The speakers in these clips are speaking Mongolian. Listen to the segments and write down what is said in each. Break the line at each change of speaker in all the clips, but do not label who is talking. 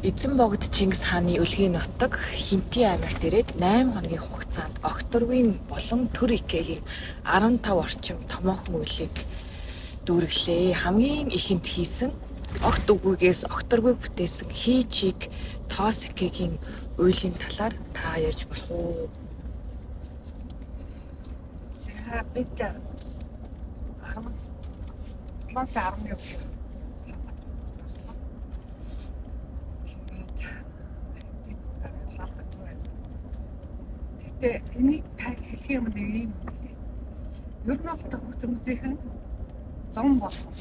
Эзэн богд Чингис хааны өлгийн нутаг Хэнтий аймагт ирээд 8 хоногийн хугацаанд Огторгуйн болон Төр Икегийн 15 орчим томоохон уйлыг дүүргэлээ. Хамгийн ихэнд хийсэн огт үгүйгээс Огторгуйг бүтээсэн Хий Чиг Тоос Икегийн уйлын талаар та ярьж болох уу?
За, бид 10 7 сарын 11 өдөр гарсан. Тэгээд лалдаг зүй. Гэхдээ энийг та хэлхийн өмнө нэг юм хэлье. Ер нь бол хүмүүсийнхэн зам болгон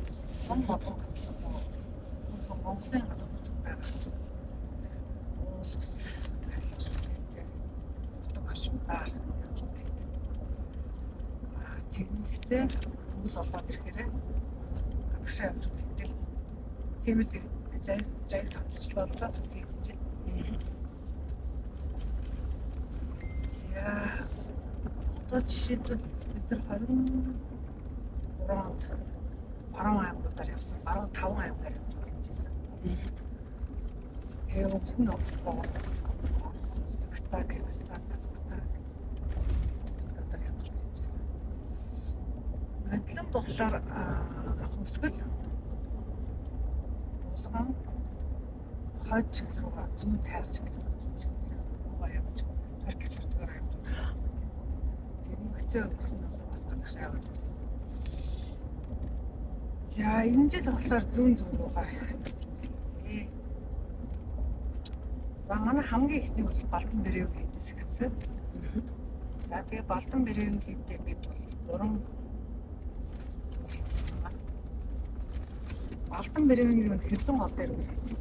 Монголын газар нутаг байгаа. Уул ус арилгах нутаг хашуудаар явж үлддэг. Тэгмэгцээ өвөл болоод ирэхээр гадагшаа явж үлддэг. Тийм л жаяг жаяг тогтчлоо л доо сүлийг хичээл. За, одоо жишээлбэл бид нар 23 онд баруун аймагуудаар явсан. Баруун 5 аймгаар явж үлдчихсэн. Тэгээ өвөл нь болохоор Орос, Узбекистан, Кыргызстан, Казахстан гэдгээр явж үлдчихсэн. Нодлон болохоор хөвсгөл, Булган, хойд чиглэл рүүгээ, зүүн тайр чиглэл рүүгээ явж, тортол сордгоор явж үлдчихсэн. Тэгмэгцээ өвөл нь одоо бас гадагшаа яваад үлдсэн. За, энэ жил болохоор зүүн зүг рүүгээ явж үлдээ. За, манай хамгийн эхний бол Балдан Бэрэв гэдээс эхэлсэн. За, тэгээ Балдан Бэрэв гэдэг бид бол гурван үлдсэн байна. Балдан Бэрэвийн гэвэл Хэрлэн гол дээр үлдсэн.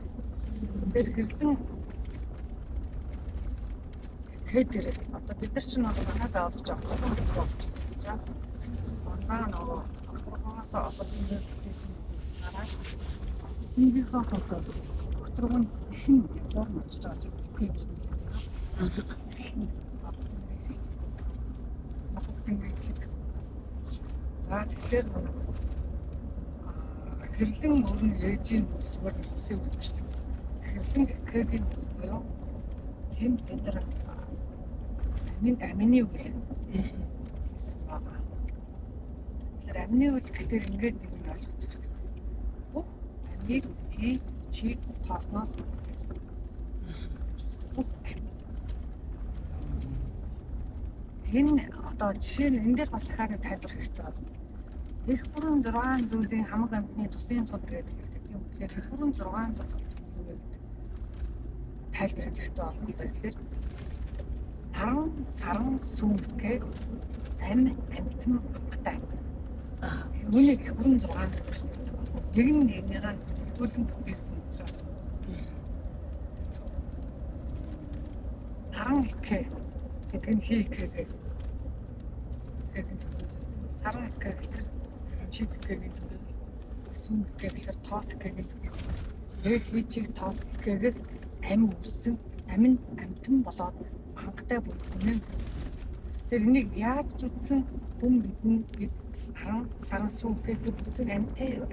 Тэр Хэрлэн хэд дээр одоо бид нар чинь одоо манай байгууллагч огторгон гэдэг болчихсон учраас манай нөгөө огторгоноос одоо бид бүтээсэн дараа нэгийнхээ хувьд огторгон ихэн язгуур нь очиж байгаа учраас тийм гэж хэлдэг. Гэсэн. За, тэгэхээр Хэрлэн өрн ээжийн зүгээр тусын үг биш үү? Хэрлэн гэхээр буюу тэнд бид нар амин амины үйл гэсэн байгаа. Тэгэхээр амины үйл гэхээр ингээд нэг юм ойлгох хэрэгтэй. Бүх амийг хий чи тоосноос бүтээсэн. Бүх ам. Энэ одоо жишээ нь энэ дээр бас дахиад нэг тайлбар хэрэгтэй байна. Эх бүрэн 6 зүйлийн хамаг амьтны тусын тул гэдэг хэлдэг. Тийм болохоор эх бүрэн 6 зүйл тайлбар хэрэгтэй болно л да. Тэгэхээр наран, саран, сүүмхээ ам, амьтан, амгатай. Үүнийг эх бүрэн 6 зүйл гэж нэрлэдэг байна. Нэг нь нэгнийгаа нөхцөлдүүлэн бүтээсэн учраас наран ихэ гэдэг нь хий ихэ гэдэг. Саран ихэ гэхээр чиг ихэгийн төрөл, сүүн ихэ гэхээр тоос ихэгийн төрөл. Тэгээ хий чиг тоос ихэгээс ам үүссэн, ам нь амьтан болоод хангтай бүр хүнээ. Тэр энийг яаж үтсэн хүн бидэн бид наран саран сүүн ихээс бүтсэн амьтай юу?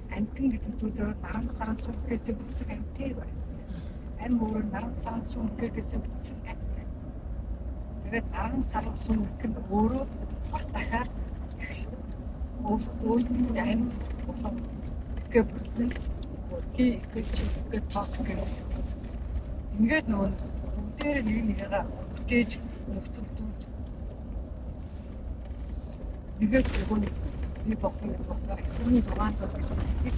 Амьтан гэдэг зүйлээр наран саран сүүн ихээс бүтсэн амьтай юу? Ам өөр наран саран сүүн ихээс бүтсэн амьтай. Тэгээд наран саран сүүн их нь өөрөө бас дахиад өөртөө ам болон ихээ бүтсэн тий ихээ чи ихээ тоос гэсэн. Ингээд нөгөө бүгдээр нэг нэгээгээ бүтээж нөхцөлдүүлж нэгээс нөгөө би болсон гэдэг болохоор тэрний 6 зүйл гэж гэж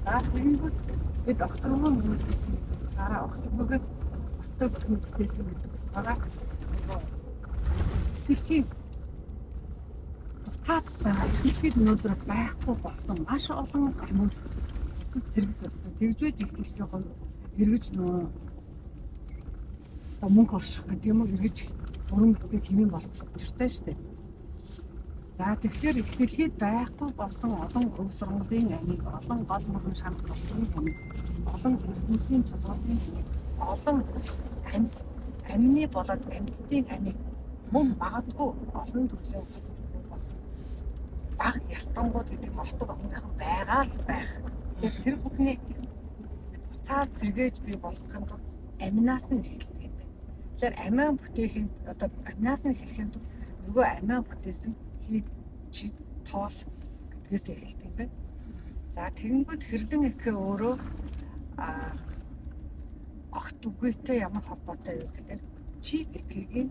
за тэгэнгүүт бид огторгон үйлдэлсэн гэдэг. Дараа огторгоогоос ортой бүхэн бүтээсэн гэдэг. Дараа дэлхийн дутаац байгаа. Дэлхийд өнөөдөр байхгүй болсон маш олон амьд эцэс цэрэг болсон. Тэгж байж их дэлхийн хувь эргэж нөгөө одоо мөнгө орших гэдэг юм уу, эргэж өрөм бүтээх хэмээн болох учиртай шүү дээ. За, тэгэхээр их дэлхийд байхгүй болсон олон өв сургуулийн амийг, олон гол мөрөн шанах болгоны амийг, олон эрдэнэсийн чулуурын амийг, олон ам амины болоод амьтдын амийг мөн магадгүй олон төрлийн өгөх болсон баг ястангууд гэдэг юм отог омгийнхан байгаа л байх. Тэгэхээр тэр бүхний Цаад сэргээж бий болгохын тулд аминаас нь эхэлдэг юм байна. Тэгэхээр амиа бүтээхийн одоо аминаас нь эхлэхийн тулд нөгөө амиа бүтээсэн хий чи тоос гэдгээс эхэлдэг юм байна. За тэгэнгүүт хэрлэн ихээ өөрөө огт үгүйтэй ямар холбоотой вэ гэхээр чиг экэгийн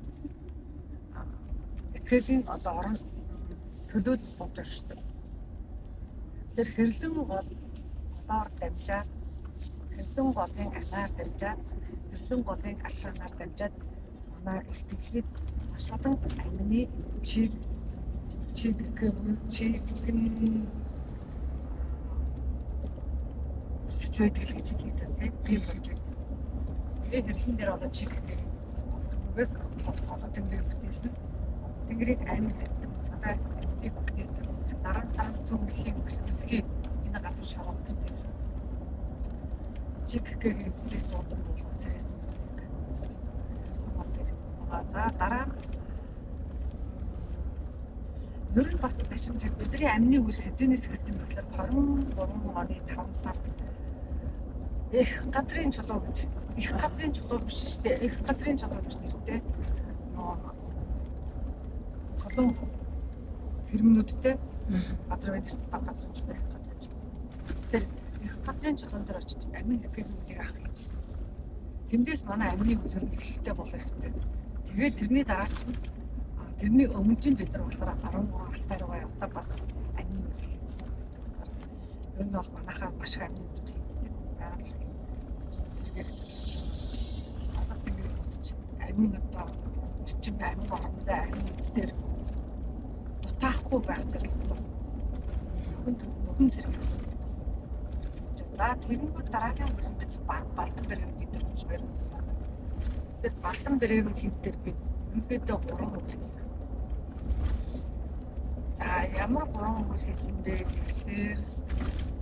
экэгийн одоо орон төлөөд болж оршдог. Тэр хэрлэн гол голоор дамжаад хэрлэн голын амиар дамжаад хэрлэн голын ашаанаар дамжаад манай их дэлхийд маш олон амины чиг чиг чиг нь өсөж байдаг л гэж хэлээд байна тийм би болж байдаг. Тэгээ хэрлэн дээр одоо чиг гэх үгээс одоо тэнгэрийг бүтээсэн. Тэнгэрийг амин одоо би бүтээсэн. Наран саран сүм гэхийн дэлхий энэ газар шороо бүтээсэн. Чиг гэх эзнийг дуудан болгосоо гэсэн үг. За дараа нь ер нь бас ташин цаг бидний амны үйл хэзээнээс гэсэн мэтлэр 23 оны 5 сард их газрын чулуу гэж их газрын чулуу биш шүү дээ. Их газрын чулуу гэж нэртэй нөгөө чулуун хэрмнүүдтэй газар байдаг шүү дээ. Баг газрын чулуу, их газрын чулуу. Тэр их газрын чулуун дээр очиж амин гэх зүйлийг авах хийжсэн. Тэндээс манай амны үйл эхлэлтэй болоо явцсан. Тэгээд тэрний дараа чинь тэрний өмнө чинь бид нар болохоор 13 алтай руугаа явахдаа бас амны үйл хийжсэн. Ер нь бол манайхаа маш их амны үйл хийдэг. Байгалийн сэргээх зүйл. Одоо тэнгэрийг үзэж амин одоо эрчим амин орон зай амин эцдэр дутаахгүй байх зорилготой. Нүхэн сэргээх зүйл. За тэгэнгүүт дараагийн үйл бид Балдан бэрэг бид нар хоёр өссөн. Тэгэхээр Балдан бэрэг хэмтэр бид ерөнхийдөө 3 үйл хийсэн. За ямар 3 үйл хийсэн бэ гэхээр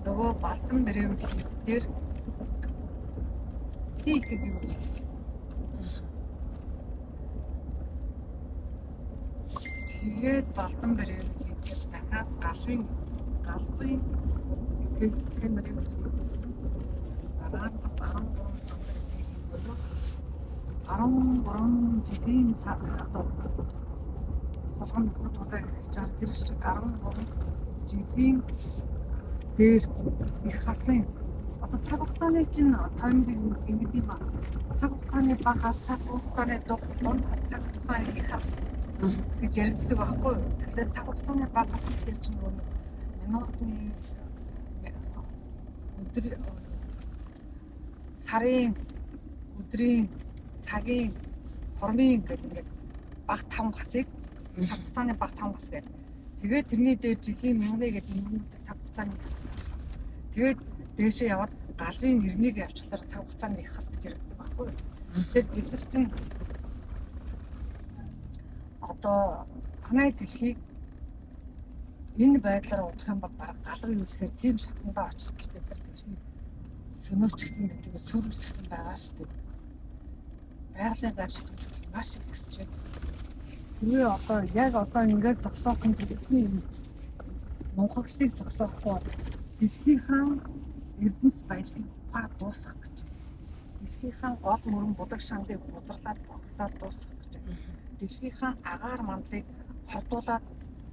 нөгөө Балдан бэрэг хэмтэр хийх гэдэг үйл хийсэн. Тэгээд Балдан бэрэг хэмтэр дахиад галын галбын гэх нарын үйл хийсэн. Дараа нь бас 13 сард болоо 13 жилийн цаг одоо хулган тулаа эхэлж байгаа тэр шиг 13 жилийн дээр их хасан одоо цаг хугацааны чинь тоймог ингэдэг юм аа. Цаг хугацааны багаас цаг хугацааны дунд хас цаг хугацааны их хас гэж яригддаг байхгүй юу? Тэгэхээр цаг хугацааны багаас гэхэр чинь нөгөө минутны өдөр сарын өдрийн цагийн хормын гэдэг ингээд баг 5 хасыг цаг хугацааны баг 5 хас гэдэг. Тэгээд тэрний дээр жилийн мянганы гэдэг ингээд цаг хугацааны хас. Тэгээд дээшээ яваад галын нэрнийг явуулахлаар цаг хугацааны их хас гэж яригддаг байхгүй юу? Тэгэхээр бид нар чинь одоо манай дэлхийг энэ байдлаар удах юм бол баг галга юу гэхээр тийм шатандаа очтол бид нар дэлхийг сөнөөч гисэн гэдэг нь сүрүүлж гисэн байгаа шүү дээ. Байгалийн гамшилт үзэл маш их ихсэж байна. Тэгээ одоо яг одоо ингээд зогсоох нь дэлхийн юм мунхаглалыг зогсоохгүй дэлхийнхаа эрдэнэс баялагийг ухаад дуусгах гэж. Дэлхийнхаа гол мөрөн будаг шандыг бузарлаад бохирлоод дуусгах гэж. Дэлхийнхаа агаар мандлыг хордуулаад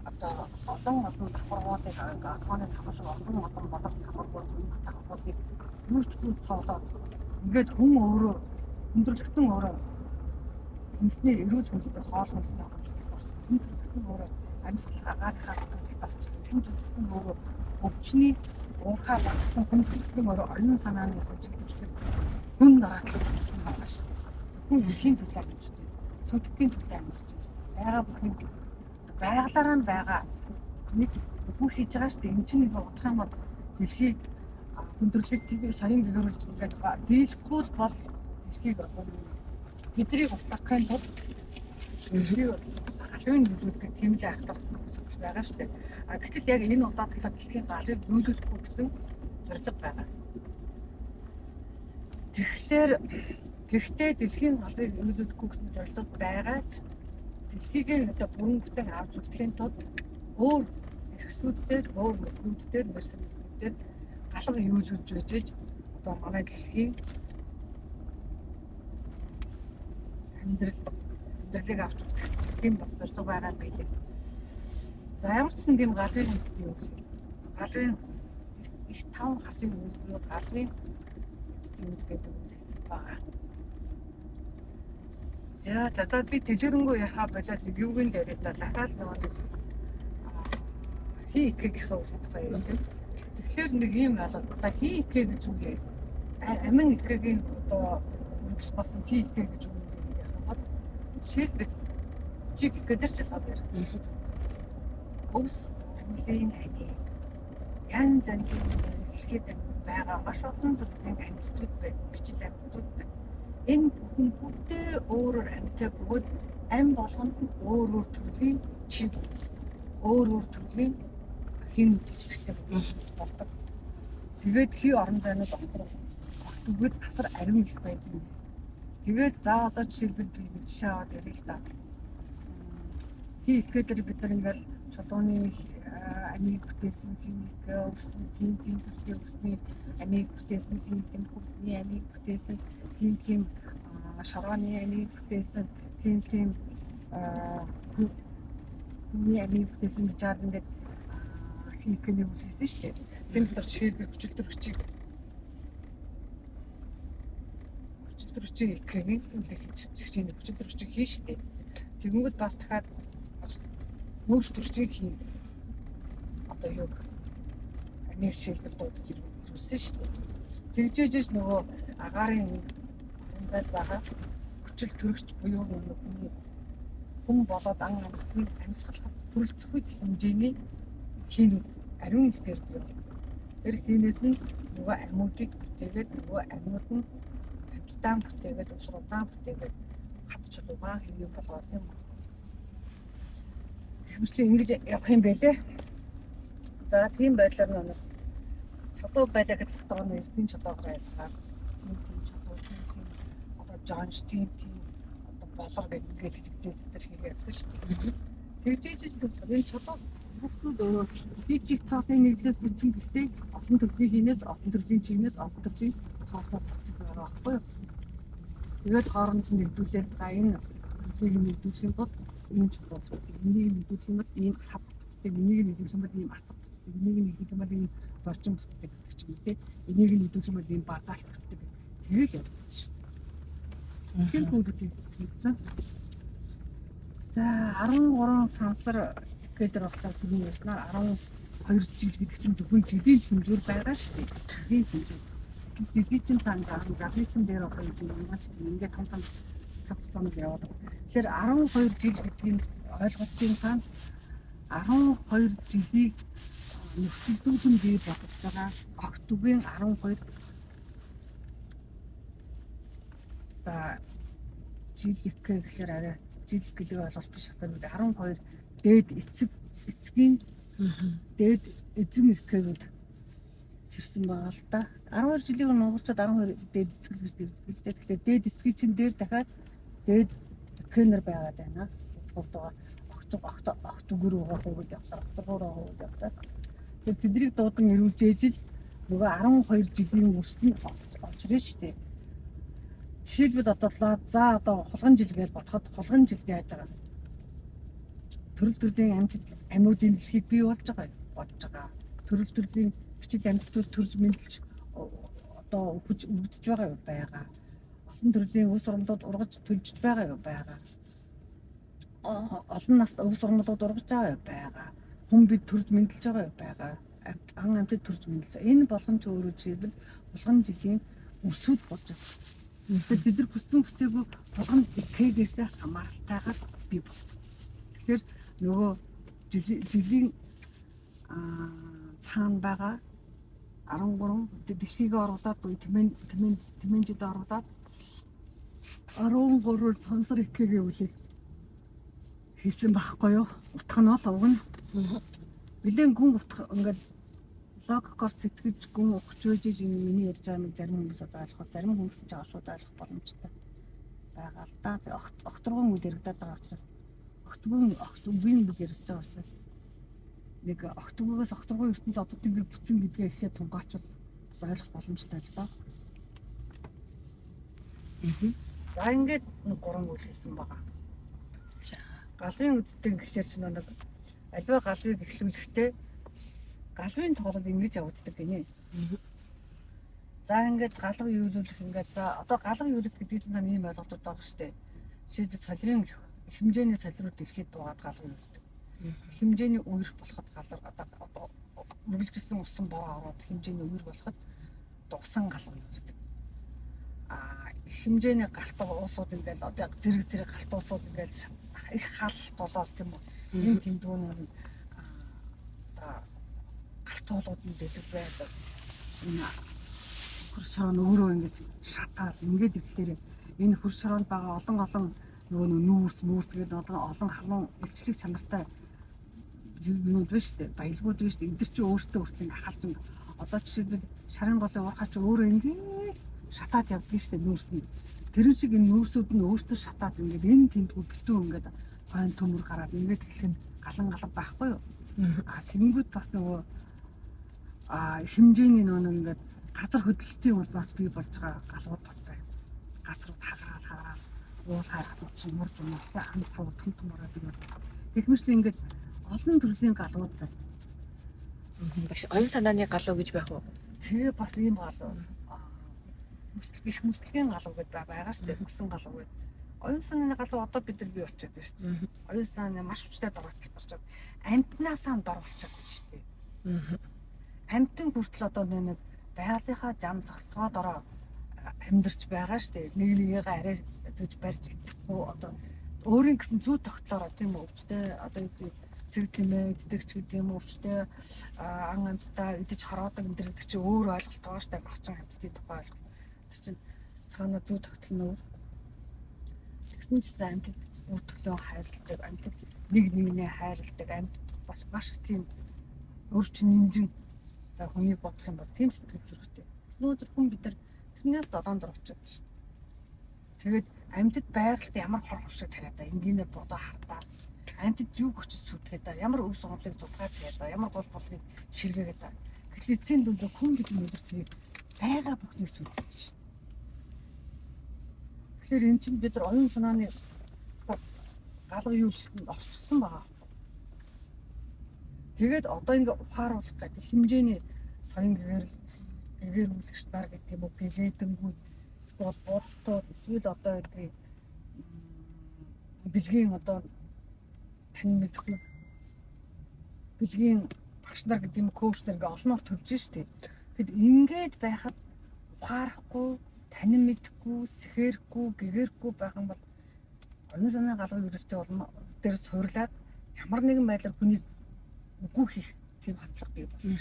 одоо олон олон давхаргуудыг озоны давхар шиг олон олон болор давхаргууд, өнгө давхаргуудыг юу ч үгүй цовлоод ингээд хүн өөрөө хүндрэлтэн өөрөө хүнсний эрүүл хүнсний хоол хүнсний хэмжлэлт орсон. Хүндрэлтэн өөрөө амьсгалах агаарынхаа хэмжлэлт орсон. Хүндрэлтэн өөрөө өвчний уурхай багтсан хүндрэлтэн өөрөө оюун санааны хэмжлэлт хүн дараатлал орсон байгаа шүү дээ. Хүн бүхийн төлөө амьдарч байна. Сүдгийн төлөө амьдарч байна. Байгаа бүх юм байгалаараа нь байгаа нэг бүх хийж байгаа шүү дээ. Энд чинь нэг удах юм бол дэлхийг хүндрэлтийг соён гэгэрүүлж ингээд дийлэхгүй бол дэлхийг бидний устгахын тулд дэлхийг галын нөлөөлдөг тийм л айхтар зүйл байгаа шүү дээ. А гэтэл яг энэ удаад талаар дэлхийн галыг нөлөөлөхгүй гэсэн зорилго байгаа. Тэгэхээр гэхдээ дэлхийн галыг нөлөөлөхгүй гэсэн зорилго байгаа ч дэлхийг одоо бүрэн бүтэн авч үлдэхийн тулд өөр эрхсүүд дээр, өөр мөргүүд дээр, мөрсөмүүд дээр галга юулүүлж байжээж Одоо манай дэлхийн амьдралыг авч үзэх тийм бас зорилго байгаа юм билээ. За ямар ч гэсэн тийм галвын үндэсний үйл. Галвын их таван хасын үйл буюу галвын үндэсний үйл гэдэг үйл хэсэг байгаа. За одоо би дэлгэрэнгүй ярихаа болоод нэг юуг нь яриад та дахиад нөгөө нэг хий икэгийнхээ үйл тухай яриад. Тэгэхээр нэг ийм ойлголт та хий икэ гэж үг яа. Амин икэгийн одоо үргэлж болсон хий икэ гэж үг юм бол жишээлбэл чиг икэ дээр ч ялгаад ярих. Өвс төрлийн ами янз янзын дэлхийд байгаа маш олон төрлийн амьтдууд байна, бичил амьтдууд байна. Энэ бүхэн бүгдээ өөрөөр амьтай бөгөөд ам болгонд нь өөр өөр төрлийн чиг, өөр өөр төрлийн хин төлөвтэй болдог. Тэгээд хий орон зайнууд доктор өгөөд асар ариун их байдаг. Тэгээд за одоо жишээлбэл би нэг жишээ аваад ярил л да. Хий их гэдэг бид нар ингээл чулууны амийг бүтээсэн хий их өвсөн тийм тийм төрлийн өвсний амийг бүтээсэн тийм тийм хүний амийг бүтээсэн тийм тийм шорооны амийг бүтээсэн тийм тийм хүний амийг бүтээсэн гэж чад ингээд хий их нэг үл хийсэн шүү дээ. Тийм дотор жишээлбэл хүчил төрөгчийг икэгийн үлэх хийж чинь хүчил төрөгчийг хийн шүү дээ. Тэгэнгүүт бас дахиад нүүрс төрөгчийг хийн. Одоо юу амийг жишээлбэл дуудаж ирүүлсэн шүү дээ. Тэгжээж нөгөө агаарын орон зайд байгаа хүчил төрөгч буюу нөгөө хүний хүн болоод ан амьтныг амьсгалах төрөлцөх хэмжээний хийнүүд ариун ихээр бий бол. Тэр хийнээс нь нөгөө амьуудыг бүтээгээд нөгөө амьууд нь амьтдаа бүтээгээд усруудаа бүтээгээд хат чулуугаан хэвээ болгоод юм. Хэмжлээ ингэж явах юм байлээ. За тийм байдлаар нэг чулуу байлаа гэж дотор нь элбийн чулуугаар ялгаад тийм тийм чулуу тийм тийм одоо жонж тийм тийм одоо болор гэж ингээд хэлэгдээл тэр хийгээ явсан шүү дээ. Тэгж ижиж энэ чулуу бүгдүүд өөрөө хий чиг тоосны нэгдлээс бүтсэн гэхдээ олон төрлийн хийнээс олон төрлийн чигнээс олон төрлийн тоосноор бүтсэн байгаа байхгүй юу? Тэгэл хооронд нь нэгдүүлээд за энэ төрлийг нэгдүүлэх юм бол ийм чулуу бүтдэг, энийг нэгдүүлэх юм бол ийм хав бүтдэг, энийг нэгдүүлэх юм бол ийм асга бүтдэг, энийг нэгдүүлэх юм бол ийм боржин бүтдэг гэдэг ч юм уу те. Энийг нэгдүүлэх юм бол ийм базалт бүтдэг. Тэгэл явсан шүү дээ. Тэр бүгд хийгдсэн. За 13 сансар гэдэг болохоор түрүүний ярьснаар 12 жил гэдэг чинь зөвхөн жилийн хэмжүүр байгаа шүү дээ. Жилийн хэмжүүр. Жилийн чинь цаан 60, 60 чинь дээр одоо юм маш ингээд том том цаг хугацаанд яваад байгаа. Тэгэхээр 12 жил гэдгийг ойлголтын цаана 12 жилийг нөхцөлдүүлэн бий болгож байгаа огт үгийн 12 за жил их гэхээр арай жил гэдэг ойлголт биш болохоор 12 дээд эцэг эцгийн дээд эзэм ихээгүүд сэрсэн байгаа л да. 12 жилийг монголчууд 12 дээд эцэг гэж дэвдэг л дээ. Тэгэхээр дээд эцгийн чинь дээр дахиад дээд кенер байгаад байна. 3 дугаар огт огт огт үгэр байгаа хүүхэд явахлаар огторгоор байгаа хүүхэд явахлаар. Тэгэхээр тэднийг дуудан ирүүлж ээж л нөгөө 12 жилийн үрс нь олж ирнэ шүү дээ. Жишээлбэл одоо за одоо хулган жил гэж бодоход хулган жилд яаж байгаа төрөл төрлийн амьтад амьуудын дэлхийг бий болж байгаа болж байгаа. Төрөл төрлийн бичил амьтдууд төрж мэндэлж одоо өхөж өргөдөж байгаа юу байгаа. Олон төрлийн өс урмлууд ургаж төлжиж байгаа юу байгаа. Олон нас өс урмлууд ургаж байгаа юу байгаа. Хүн бид төрж мэндэлж байгаа юу байгаа. Ан амьтад төрж мэндэлж. Энэ болгон ч өөрөө жишээлбэл булган жилийн өрсүүд болж байгаа. Тэгэхээр тэд нар хүссэн хүсээгүй булган икэгээс хамааралтайгаар бий болдог. Тэгэхээр нөгөө жилийн цаана байгаа 13 дэлхийг оруулаад буюу тэмээн тэмээн тэмээн жил оруулаад 13 сансар икэгээ үлээ хийсэн байхгүй юу? Утга нь бол уг нь нэлээд гүн утга ингээд логикоор сэтгэж гүн ухаж байж энэ миний ярьж байгаа юм зарим хүмүүс одоо ойлгох, зарим хүмүүс ч шууд ойлгох боломжтой байгаа л да. Тэгээ огторгон үйл яригадаад байгаа учраас огтгүйн огт үгийн үйл яригдж байгаа учраас нэг огтгүйгээс огторгон ертөнц одоо тэнгэр бүтсэн гэдгээ эхлээд тунгаачвал Бас ойлгох боломжтой л доо. За ингээд нэг гурван үйл хийсэн байгаа.
За.
Галвын үздэн гэхлээр чинь нэг альва галвыг эхлүүлэхдээ галвын тоглол ингэж явагддаг гинэ. За ингээд галав юулүүлэх ингээд за одоо галав юулэх гэдэг чинь зан ийм ойлголтууд байгаа шүү дээ. Жишээлбэл солирын их хэмжээний солирууд дэлхийд дуугаад галав юулдэг. Их хэмжээний үерх болоход галар одоо үргэлжилсэн усан бороо ороод хэмжээний үер болоход дугсан галав юулдэг. А их хэмжээний галт уусууд ингээд одоо зэрэг зэрэг галт уусууд ингээд их хал болоод тийм үү. Энэ тэмдгүүнээр нь одоо галт уулууд нь дэлгэр байдаг. Энэ хөр шороо нь өөрөө ингэж шатаал ингээд ирэхлээр энэ хөр шороонд байгаа олон олон нөгөө нүүрс мүрс гэдэг олон олон халуун илчлэг чанартай юмнууд байна шүү дээ. Баялгууд байна шүү дээ. Эдгээр чинь өөртөө хүртэл ингээ халж ингээ. Одоо жишээлбэл шарын голын уурхай чи өөрөө ингээ шатаад явдаг шүү дээ нүүрс нь. Тэр шиг энэ нүүрсүүд нь өөртөө шатаад ингээд энэ тэндгүү битүү ингээд хойно төмөр гараад ингээд эхлэх нь галан галав байхгүй юу? А тэгэнгүүт бас нөгөө хэмжээний нөгөө нэг ингээд газар хөдлөлтийн улмаас бий болж байгаа галууд бас байна. Газрууд хагараад хагараад уул хайрхтууд чинь мурж унаад хан сав том том ороод ирээд. Тэгмэчлээ ингээд олон төрлийн галууд байна.
Багш оюун санааны галуу гэж байх уу?
Тэгээ бас ийм галуу. Мөслөг их мөслөгийн галуу гэдээ байгаа шүү дээ. Мөсөн галуу гэдэг. Оюун санааны галуу одоо бид нар бий болчиход байна шүү дээ. Оюун санааны маш хүчтэй дор болчиход амьтнаасаа дор болчиход байна шүү дээ. Амьтан хүртэл одоо нэг байгалийнхаа жам цогцлогоо дороо амьдарч байгаа шүү дээ. Нэг нэгийгээ арай төж барьж идэхгүй одоо өөрийн гэсэн зүй тогтлоороо тийм үү өвчтэй одоо юу гэдэг сэг зэмээ иддэг ч гэдэг юм өвчтэй ан амьтдаа идэж хороодог энэ гэдэг чинь өөр ойлголт байгаа шүү дээ. Багчин амьтдын тухай ойлголт. Тэр чинь цаана зүй тогтол нь өөр. Тэгсэн чсэн амьтад үр төлөө хайрладаг, амьтад нэг нэгнээ хайрладаг, амьтад бас маш их тийм өөр чинь нинжин за хүнийг бодох юм бол тийм сэтгэл зүрхтэй. Өнөөдөр хүн бид нар тэрнээс долоон дор очиод шүү дээ. Тэгээд амьтад байгальд ямар хор хуршиг тариад та энгийнээр бодоо хардаа. Амьтад юу хүчит сүтгээд та ямар өв сургамлыг зулгааж хийгээд та ямар гол булгийг ширгээгээд та. Гэтэл эцсийн дүндээ хүн бид өнөөдөр тэрийг байгаа бүхнийг сүтгэж шүү дээ. Тэгэхээр эн чинь бид нар оюун санааны галуу юултанд орчихсон байгаа. Тэгээд одоо ингээ ухааруулах гэдэг хэмжээний соён гэгэрүүлэгч нар гэдэг юм уу гэгээдэнгүүд эсвэл буддууд эсвэл одоо гэдгийг бэлгийн одоо тань мэдхгүй бэлгийн багш нар гэдэг юм коуч нар ингээ олноор төрж штеп. Тэгэхэд ингээд байхад ухаарахгүй, танин мэдхгүй, сэхэрэхгүй, гэгээрэхгүй байх юм бол оюун санааны галуу юрэлтийн улам дээр суурлаад ямар нэгэн байдлаар хүнийг үгүй хийх тийм хандлага бий болно.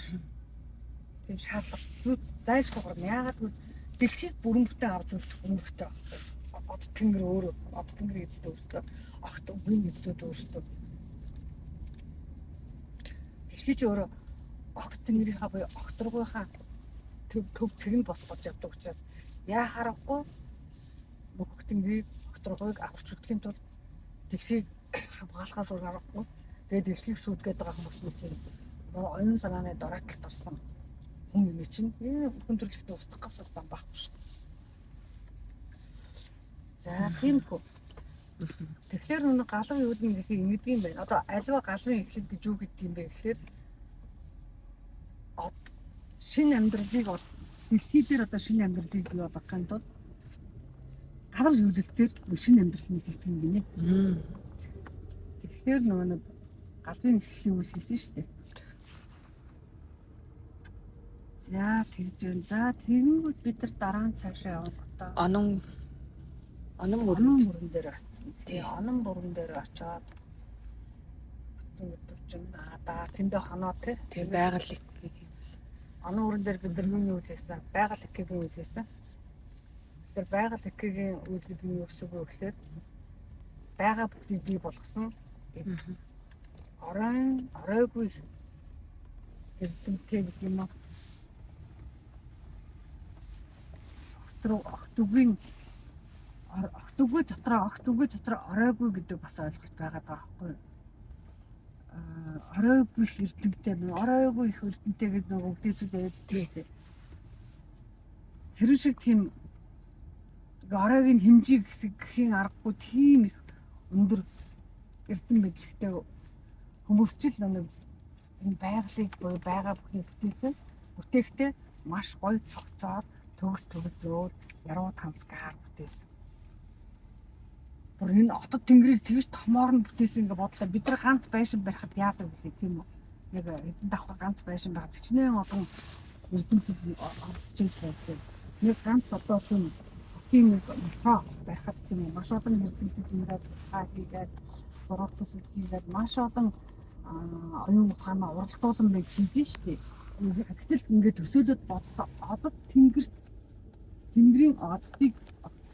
Тийм шаардлага зүй зайлшгүй гарна. Яагаад гэвэл дэлхийг бүрэн бүтэн авч үлдэх үүрэгтэй байхгүй. Од тэнгэр өөрөө, од тэнгэр эзэд өөрсдөө, огт үгийн эзэдүүд өөрсдөө. Дэлхий чи өөрөө огт тэнгэрийнхаа буюу огторгуйхаа төв цэг нь бос болж явдаг учраас яа харахгүй бүх тэнгэрийг огторгуйг авч үлдэхин тулд дэлхийг хамгаалахаас өөр аргагүй. Тэгээд дэлхийг сүйдгээд байгаа хүмүүс нэг оюун санааны доройтолд орсон хүн юм чинь хүн төрөлхтөө устгах гас зам байхгүй шүү дээ. За тиймгүй. Тэгэхээр нүг галуу юудын гэхийг ингэдэг юм байна. Одоо альва галуун эхлэл гэж юу гэдэг юм бэ гэхлээр шинэ амьдралыг дэлхий дээр одоо шинэ амьдралыг бий болгохын тулд галуу юудэл дээр шинэ амьдрал нь эхэлдэг юм гинэ. Тэгэхээр нөгөө нэг галын эхлэлийн үйл хийсэн шүү дээ. За тэгж байна. За тэгэнгүүт бид нар дараа нь цаашаа явах одоо
Онон
онон
бүрэн
бүрэн дээр очсон. Тий, онон бүрэн дээр очоод бүтэн өдөржин наадаа тэндээ хоноо тий.
тий байгаль их гэх юм.
Онон бүрэн дээр бид нар юуны үйл хийсэн? Байгаль экгийн үйл хийсэн. Тэгэхээр байгаль экгийн үйл гэдэг нь юу гэсэн үг вэ гэхээр байгаа бүгдийг бий болгосон. Оройн оройгүй эрдэмтэй гэдэг юм уу? Огт үгийн огт үгүй дотроо огт үгүй дотроо оройгүй гэдэг бас ойлголт байгаа байхгүй юу? Оройгүй их эрдэмтэй, оройгүй их эрдэмтэй гэдэг нэг үгдээчүүд байдаг шүү дээ. Тэр шиг тийм оройг нь хэмжиж гэхийн аргагүй тийм их өндөр эрдэм мэдлэгтэй хүмүүс ч л нэг энэ байгалыг буюу байгаа бүхнийг бүтээсэн. Бүтээхдээ маш гоё цогцоор төгс төгөлдрөөр яруу тансгаар бүтээсэн. Бүр энэ отод тэнгэрийг тэгж томоор нь бүтээсэн ингээ бодлоо. Бид нар ганц байшин барихад яадаг вүлээ, тийм үү? Нэг хэдэн давхар ганц байшин байхад хичнээн олон эрдэмтэд оролцож байдаг. Нэг ганц одоо тийм хотын нэг метро барихад, тийм үү, маш олон эрдэмтэд юмраас судалгаа хийгээд, зураг төсөл хийгээд, маш олон оюун ухаанаа уралдуулан байж хийж штеп. Гэтэл ингээд төсөөлөд бодлоо, одод тэнгэрт тэнгэрийн оддыг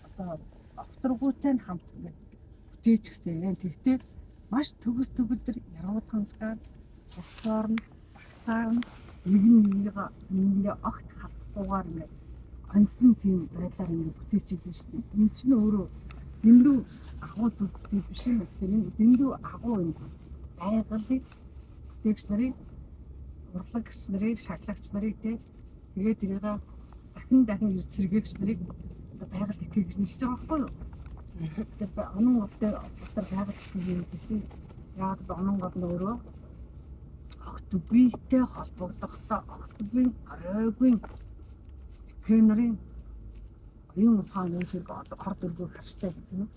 одоо огторгуутай нь хамт ингээд бүтээчихсэн. Тэгтээ маш төгс төгөлдөр яруу тансгаар цогцоор нь багцаар нь нэг нэгнийгээ нэгэндээ огт хатахгүйгээр ингээд онсон тийм байдлаар ингээд бүтээчихдээ шүү дээ. Энэ чинь өөрөө дэндүү агуу зүйл биш юм. Тэгэхээр энэ дэндүү агуу энэ байгалыг бүтээгч нарыг, урлагч нарыг, шаглагч нарыг те тэгээд тэрийг дахин дахин ирж сэргээгч нарыг одоо байгаль ихэ гэж нэрлэж байгаа байхгүй юу? Тэгэхээр онон гол дээр дотор байгаль ихэ юм хэлсэн. Яг онон гол нь өөрөө огт үгүйтэй холбогдохдоо огт үгийн оройгүй ихэ нарын оюун ухаан өөрөөр ор дөргөө харштай гэдэг нь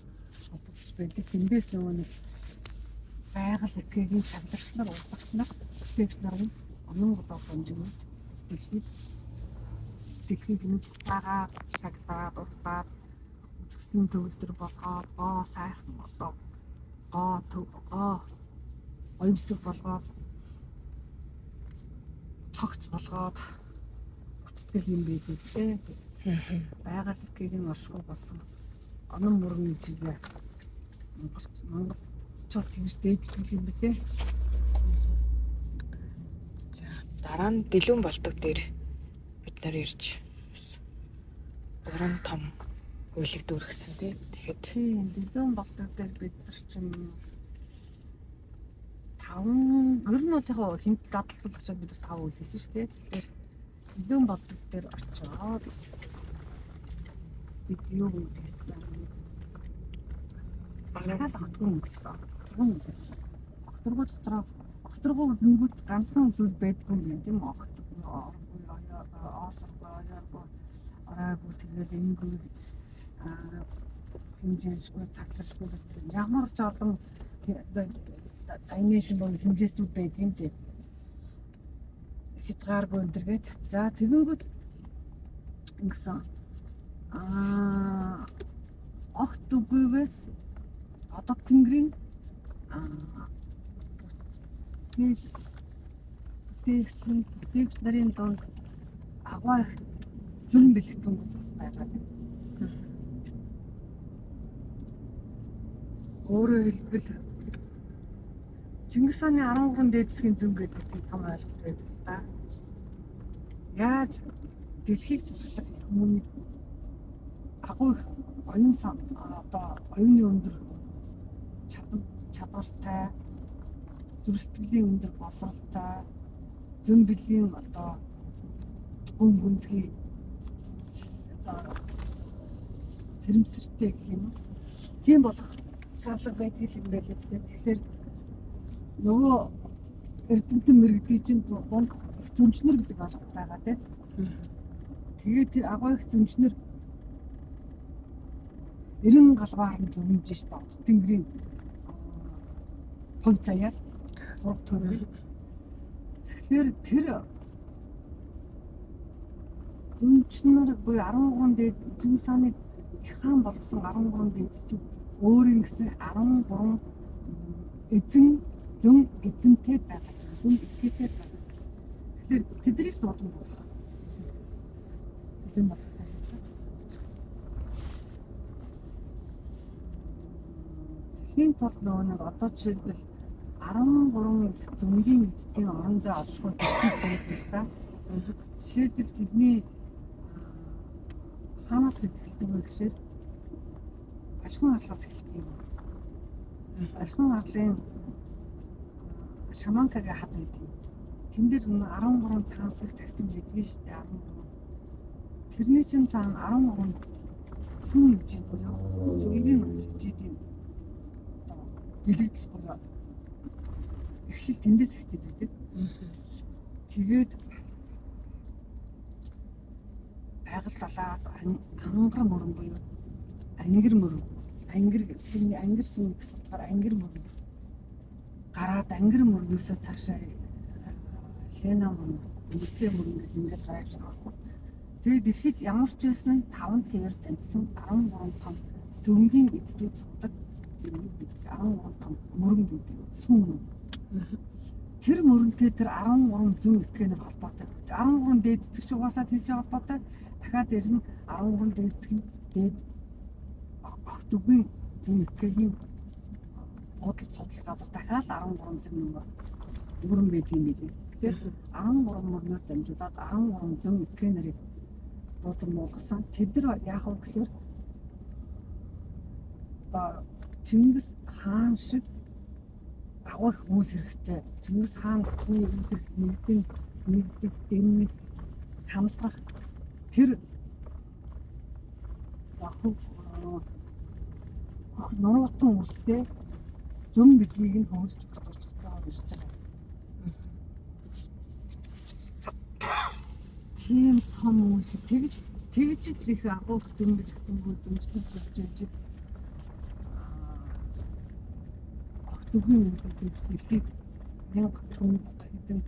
холбогдож байдаг. Тэндээс нөгөө нэг байгаль экэгийн шаглагч нар, урлагч нар, бүтээгч нар нь онон голоор дамжуулж дэлхийг нь буцаагаад шаглаад, урлаад, үзэсгэлэн төгөлдөр болгоод, гоо сайхан одоо гоо гоо гоёмсог болгоод, цогц болгоод буцдаг юм байдаг те. Байгаль экэгийн оршихуй болсон онон мөргөн чигээ Монголчууд тэгж дээдлдэг юм билээ.
За, дараа нь Дэлүүн болдог дээр бид нар ирж бас гурван том уйлыг дүүргэсэн тий. Тэгэхэд
Тийм, Дэлүүн болдог дээр бид нар чинь таван, ер нь бол яг хинт дадлал очиод бид нар тав үйл хийсэн шүү дээ. Тэгэхээр Дэлүүн болдог дээр очиод бид юу хийсэн? Цагаал огтгон өнгөлсөн. Огторгон өнгөлсөн. Огторгоо дотроо огторгоо гингүүд ганцхан зүйл байдгүй юм тийм үү? Огторгоо, оосоргоо, оёоргоо, оройгоо тэгэл энгүй хэмжээшгүй, цаглашгүй ямар ч олон dimension буюу хэмжээсүүд байдаг юм дээ. Хязгааргүй энэ төр гээд. За тэгэнгүүт ингэсэн огт үгүйгээс одод тэнгэрийн бүтээсэн бүтээгч нарын дунд агуу их зүн бэлгэтүнгүүд бас байгаа. Өөрөөр хэлбэл Чингис хааны 13 дээд хэсгийн зөн гэдэг тийм том ойлголт байдаг л да. Яаж дэлхийг засаглах хүмүүний агуу их оюун одоо оюуны өндөр чадвартай, зүрх сэтгэлийн өндөр боловсролтой, зөн бэлгийн одоо гүн гүнзгий одоо сэрэмсэртэй гэх юм уу. Тийм болох шаардлага байдаг юм байлээ. Тэгэхээр нөгөө эрдэмтэн мэргэдлийн чинь дунд их зүнчнэр гэдэг ойлголт байгаа тийм. Тэгээд тэр агуу их зүнчнэр 90 галбаар нь зүнж штэ тэнгэрийн хувь заяа зураг төрөй. Тэгэхээр тэр зүнчнэр буюу 13 дээд Чингис хааныг их хаан болгосон 13 дээд эцэг өөрийн гэсэн 13 эзэн зөн эзэнтэй байгаа. Зөн ихэтэй байгаа. Тэгэхээр тэднийг дуудан болох. Эзэн болох хэрэгтэй. Тэгэхийн тулд нөгөө нэг одоо жишээлбэл 13 их зөнгийн эцдийн орон зай оршихуй дэлхийд байдаг л да. Жишээлбэл тэдний хаанаас эхэлдэг вэ гэхээр Алхан арлаас эхэлдэг юм. Алхан арлын Шаманкагийн хад байдаг. Тэн дээр 13 цагаан сүх тавьсан байдгийг шүү дээ. 13. Тэрний чинь цаана 13 сүүн хэмжээ буюу зөнгийн өндөр хичээдийн одоо бэлэгдэл буюу эхлэл тэндээс ихтэй байдаг. Тэгээд байгаль далаагаас ангар мөрөн буюу ангир мөрөн, ангир сүмний ангир сүм гэсэн утгаар ангир мөрөн гараад ангир мөрнөөсөө цаашаа Лена мөрөн, Нисэ мөрөн гэдэг ингээд гараа авчихсан байхгүй. Тэгээд дэлхийд ямар ч байсан 5 тэрээр дамжсан 13 том зөнгийн эцдүүд суудаг тэр үг гэдэг 13 том мөрөн гэдэг сүүн мөрөн. Тэр мөрөнтэй тэр 13 зөн иккэнээр холбоотой. 13 дээд эцэг шиг угаасаа тийшээ холбоотой. Дахиад дээр нь 13 дээд эцэг нь дээд огт үгийн зөн иккэгийн худал судал газар дахиад 13 тэр нөгөө мөрөн байдаг юм билээ. Тэгэхээр 13 мөрнөөр дамжуулаад 13 зөн иккэнэрийг буудан буулгасан. Тэд нар яах вэ гэхээр одоо Чингис хаан шиг агуу их үйл хэрэгтэй. Чингис хаан хүний үйл хэрэг нэгдэн нэгдэх, дэмнэх, хамтрах тэр хөх нуруухан үрстэй зөн бэлгийг нь хөвлөж өгөх зорилготойгоор ирж байгаа. Тийм том үйл тэгж тэгж л их агуу их зөн бэлгтэнгүү зөмжлөг болж ижил огт үгийн үйл гэж дэлхийд 1000 хэдэн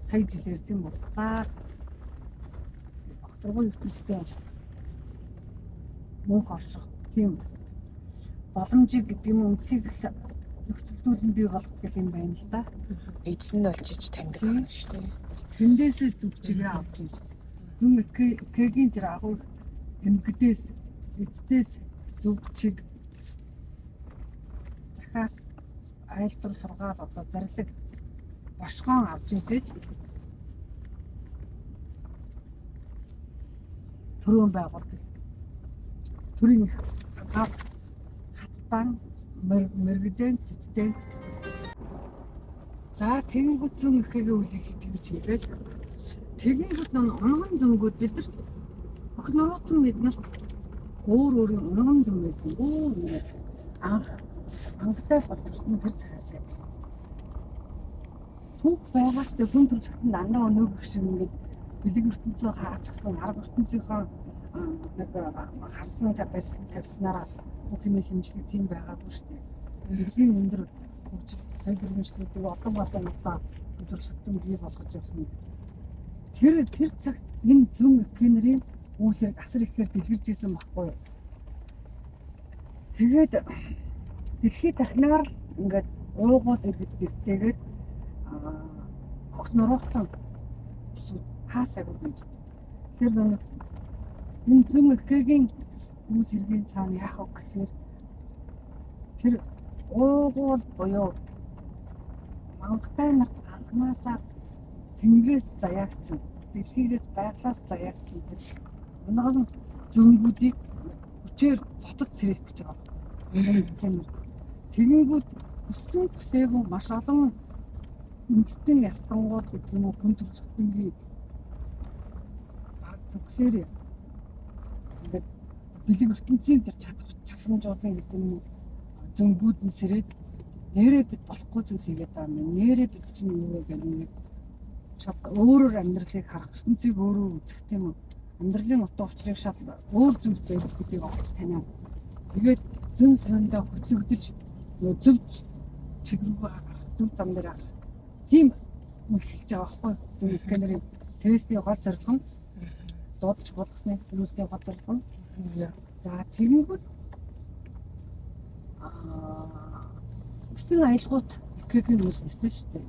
сая жилээр тийм хугацаар огторгуй ертөнцтэй мөнх орших тийм боломжийг гэдэг юм үндсийг л нөхцөлдүүлэн бий болгох гэх юм байна л да.
Эзэн нь болж иж таньдаг байна шүү дээ.
Тэндээсээ зүг чигээ авч иж зүн кэгийн тэр агуу эмгдээс эцдээс зүг чиг захаас айлдвар сургаал одоо зарлиг бошгоон авч ижиж төрөөн байгуулдаг. Төрийн хав хаттан мэрэгдэн цэцдэн. За тэгэнгүүт зүүн эрхэгийн үлийг тэгж хийгээд тэгэнгүүт нөн унган зөнгүүд бидэрт бүх нуруутан биднэрт өөр өөрийн унган зөн байсан. Өөр ингээд анх ангатай бол төрсөн тэр цагаас адил. Түүх байгаа штэ хүн төрөлхтөн дандаа өнөөгөх шиг ингээд бэлэг ертөнцөө хаачихсан арга ертөнцийнхөө нэг харсан та барьсан тавьснараа бүх юм хэмжлэг тийм байгаагүй штэ. Дэлхийн өндөр хөгжил соёл иргэншлүүдийг олон олон удаа өдөрлөгтөн бий болгож явсан. Тэр цагт энэ зүүн океанрын үйл хэрэг асар ихээр дэлгэрж исэн байхгүй юу? Тэгээд дэлхийд дахнаар л ингээд уугуул иргэд гэртээгээд хөх нуруутан сүд хаасаагүй гэж. Тэр нэг энэ зүүн океагийн үйл хэргийн цаана яах вэ гэхээр тэр уугуул буюу мангтай нарт анханасаа тэнгэрээс заяагдсан, дэлхийгээс байглаас заяагдсан тэр унган зөнгүүдийг хүчээр зотод сэрэх гэж байгаа. Тэгэнгүүт хүссэн хүсээгүй маш олон үндэстэн ястангууд гэдэг юм уу хүн төрөлхтөнгийн баг төгсөөр ингээд бэлэг ертөнцийн тэр чадах чадламжуудын гэдэг юм зөнгүүд нь сэрээд нэрээ бид болохгүй зүйл хийгээд байгаа юм. Нэрээ бид чинь юу вэ гэх нэг шал өөрөөр амьдралыг харах, ертөнцийг өөрөө үзэх тийм үү. Амьдралын утга учирыг шал өөр зүйл байх гэдгийг олж таниа. Тэгээд зөн сондоо хөтлөгдөж зөв чиг рүүгээ гарах, зөв зам дээр гарах. Тийм үйл хэлж байгаа байхгүй. Зөв гэнэрийн цэвэсний гол зорилго нь дуудаж болгосны хүмүүсийн гол зорилго нь. За тэгэнгүүт өсөн аялгууд икэгийн үйл хийсэн шүү дээ.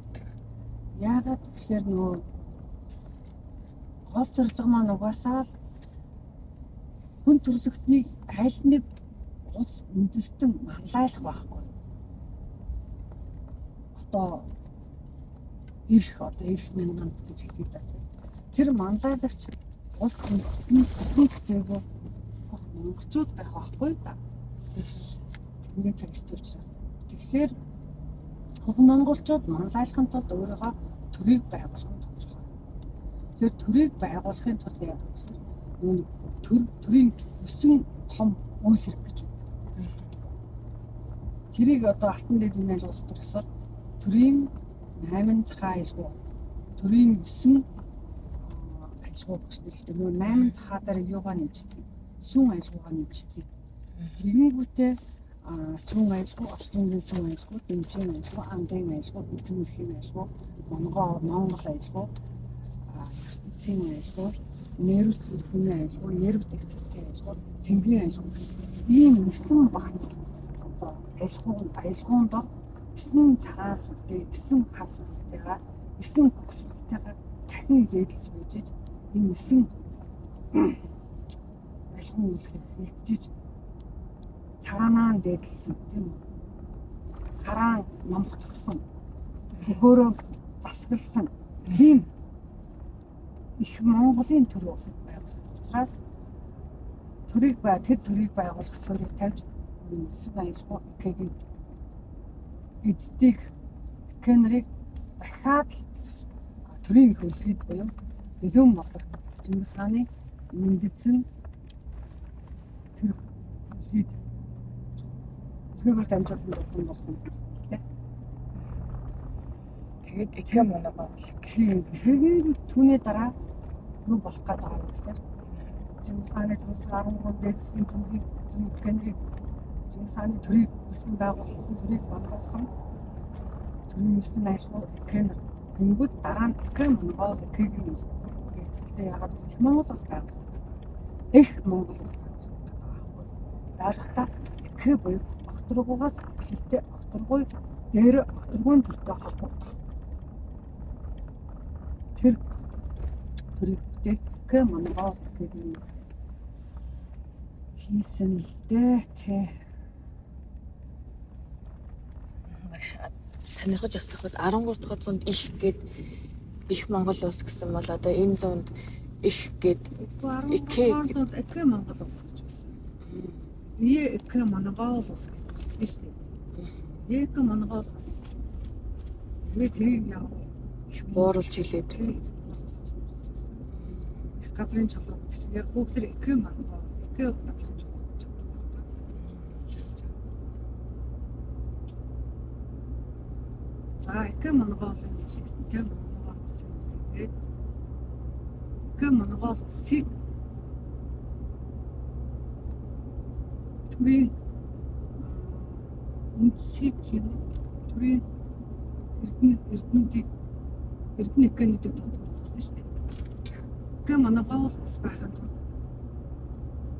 Яагаад гэхээр нөгөө гол зорилго маань угаасаа л хүн төрөлхтнийг аль нэг улс үндэстэн манлайлах байхгүй. Одоо ирэх мянган гэж хэлээ да. Тэр манлайлагч улс үндэстэн төсөн төсөөгөө бүх монголчууд байх байхгүй да. Тэнгэрийн цаг ирсэн учраас. Тэгэхээр бүх монголчууд манлайлахын тулд өөрийгөө төрийг байгуулах нь тодорхой. Тэр төрийг байгуулахын тулд яадаг вэ? нөгөө төрийн 9 том үйл хэрэг гэж байдаг. Тэрийг одоо Алтан дээд үеийн аялгау судар ёсоор төрийн 8 цагаан аялгау, төрийн 9 аялгау гэж нэрлэдэг. Нөгөө 8 цагаа дээр юугаа нэмждэг? Сүүн аялгаугаа нэмждэг. Тэгэнгүүтээ сүүн аялгау, орчлонгийн сүүн аялгау, дэмжийн аялгау, андын аялгау, эзэн эрхийн аялгау, Монгол аялгау, ертөнцийн аялгау, нэрвт хүний аялгау, нэрвт эксцессийн аялгау, тэнгэрийн аялгау гэсэн ийм 9 багц одоо аялгаунд дор 9 цагаан сүлдээ, 9 хар сүлдтэйгээ, 9 хөх сүлдтэйгээ дахин дээдэлж байж энэ 9 аялгау үйл хэрэг хийгдчихэж цагаанаа дээдэлсэн, тийм үү? Хараан номхотгосон, хөхөөрөө засагласан тийм их Монголын төр байгуулах учраас төрийг тэр төрийг байгуулах суурийг тавьж 9 аялгау ИК-ийн эздийг ИК нарыг дахиад л төрийн хөлгийд буюу Дэлгүүн болох Чингис хааны мэндэлсэн тэр хөлгийд хөлгөөр дамжуулан дурдан болох юм байна.
Тэгээд Икэ Монгол.
Тийм. Тэгээд түүний дараа юу болох гээд байгаа юм гэхээр Чингис хааны төрөөс 13 дээд засгийн цөмгийг зөмгэнрийг Чингис хааны төрийг үүсгэн байгуулсан, төрийг бондоосон төрийн 9 аялгау Икэ нар гингүүд дараа нь Икэ Монгол Икэгийн эцэлтэй ягаад гэвэл их Монгол бас байгуулагдав. Их Монгол бас байгуулагдав. Байгууллагатаа Икэ буюу Огторгуйгаас эхлэлтэй Огторгуй дээр Огторгуйн төртэй холбогдох тэр төрийг бүтээх Икэ Монгол гэдэг юм хийсэн л дээ тий.
Сонирхож асуухад 13 дугаар зуунд их гээд их Монгол улс гэсэн бол одоо энэ зуунд их гээд
Икэ зуунд Икэ Монгол улс гэж байсан. Ие Икэ Монгол улс гэж байна шүү дээ. Икэ Монгол улс. Тэгээд тэрийг яг
их бууруулж хэлээд
их газрын чулуу гэдэг чинь яг хүүхлэр Икэ Монгол, Икэ газрын чулуу гэж байна. За Икэ Монголын хэлсэн тийм Монгол улсын хэлгээд Икэ Монгол улсыг төрийн үндсийг юм төрийн эрдэнүүдийг Эрдэнэ Икэнүүдийг дуудсан шүү дээ. Икэ Монгол улс байхын тулд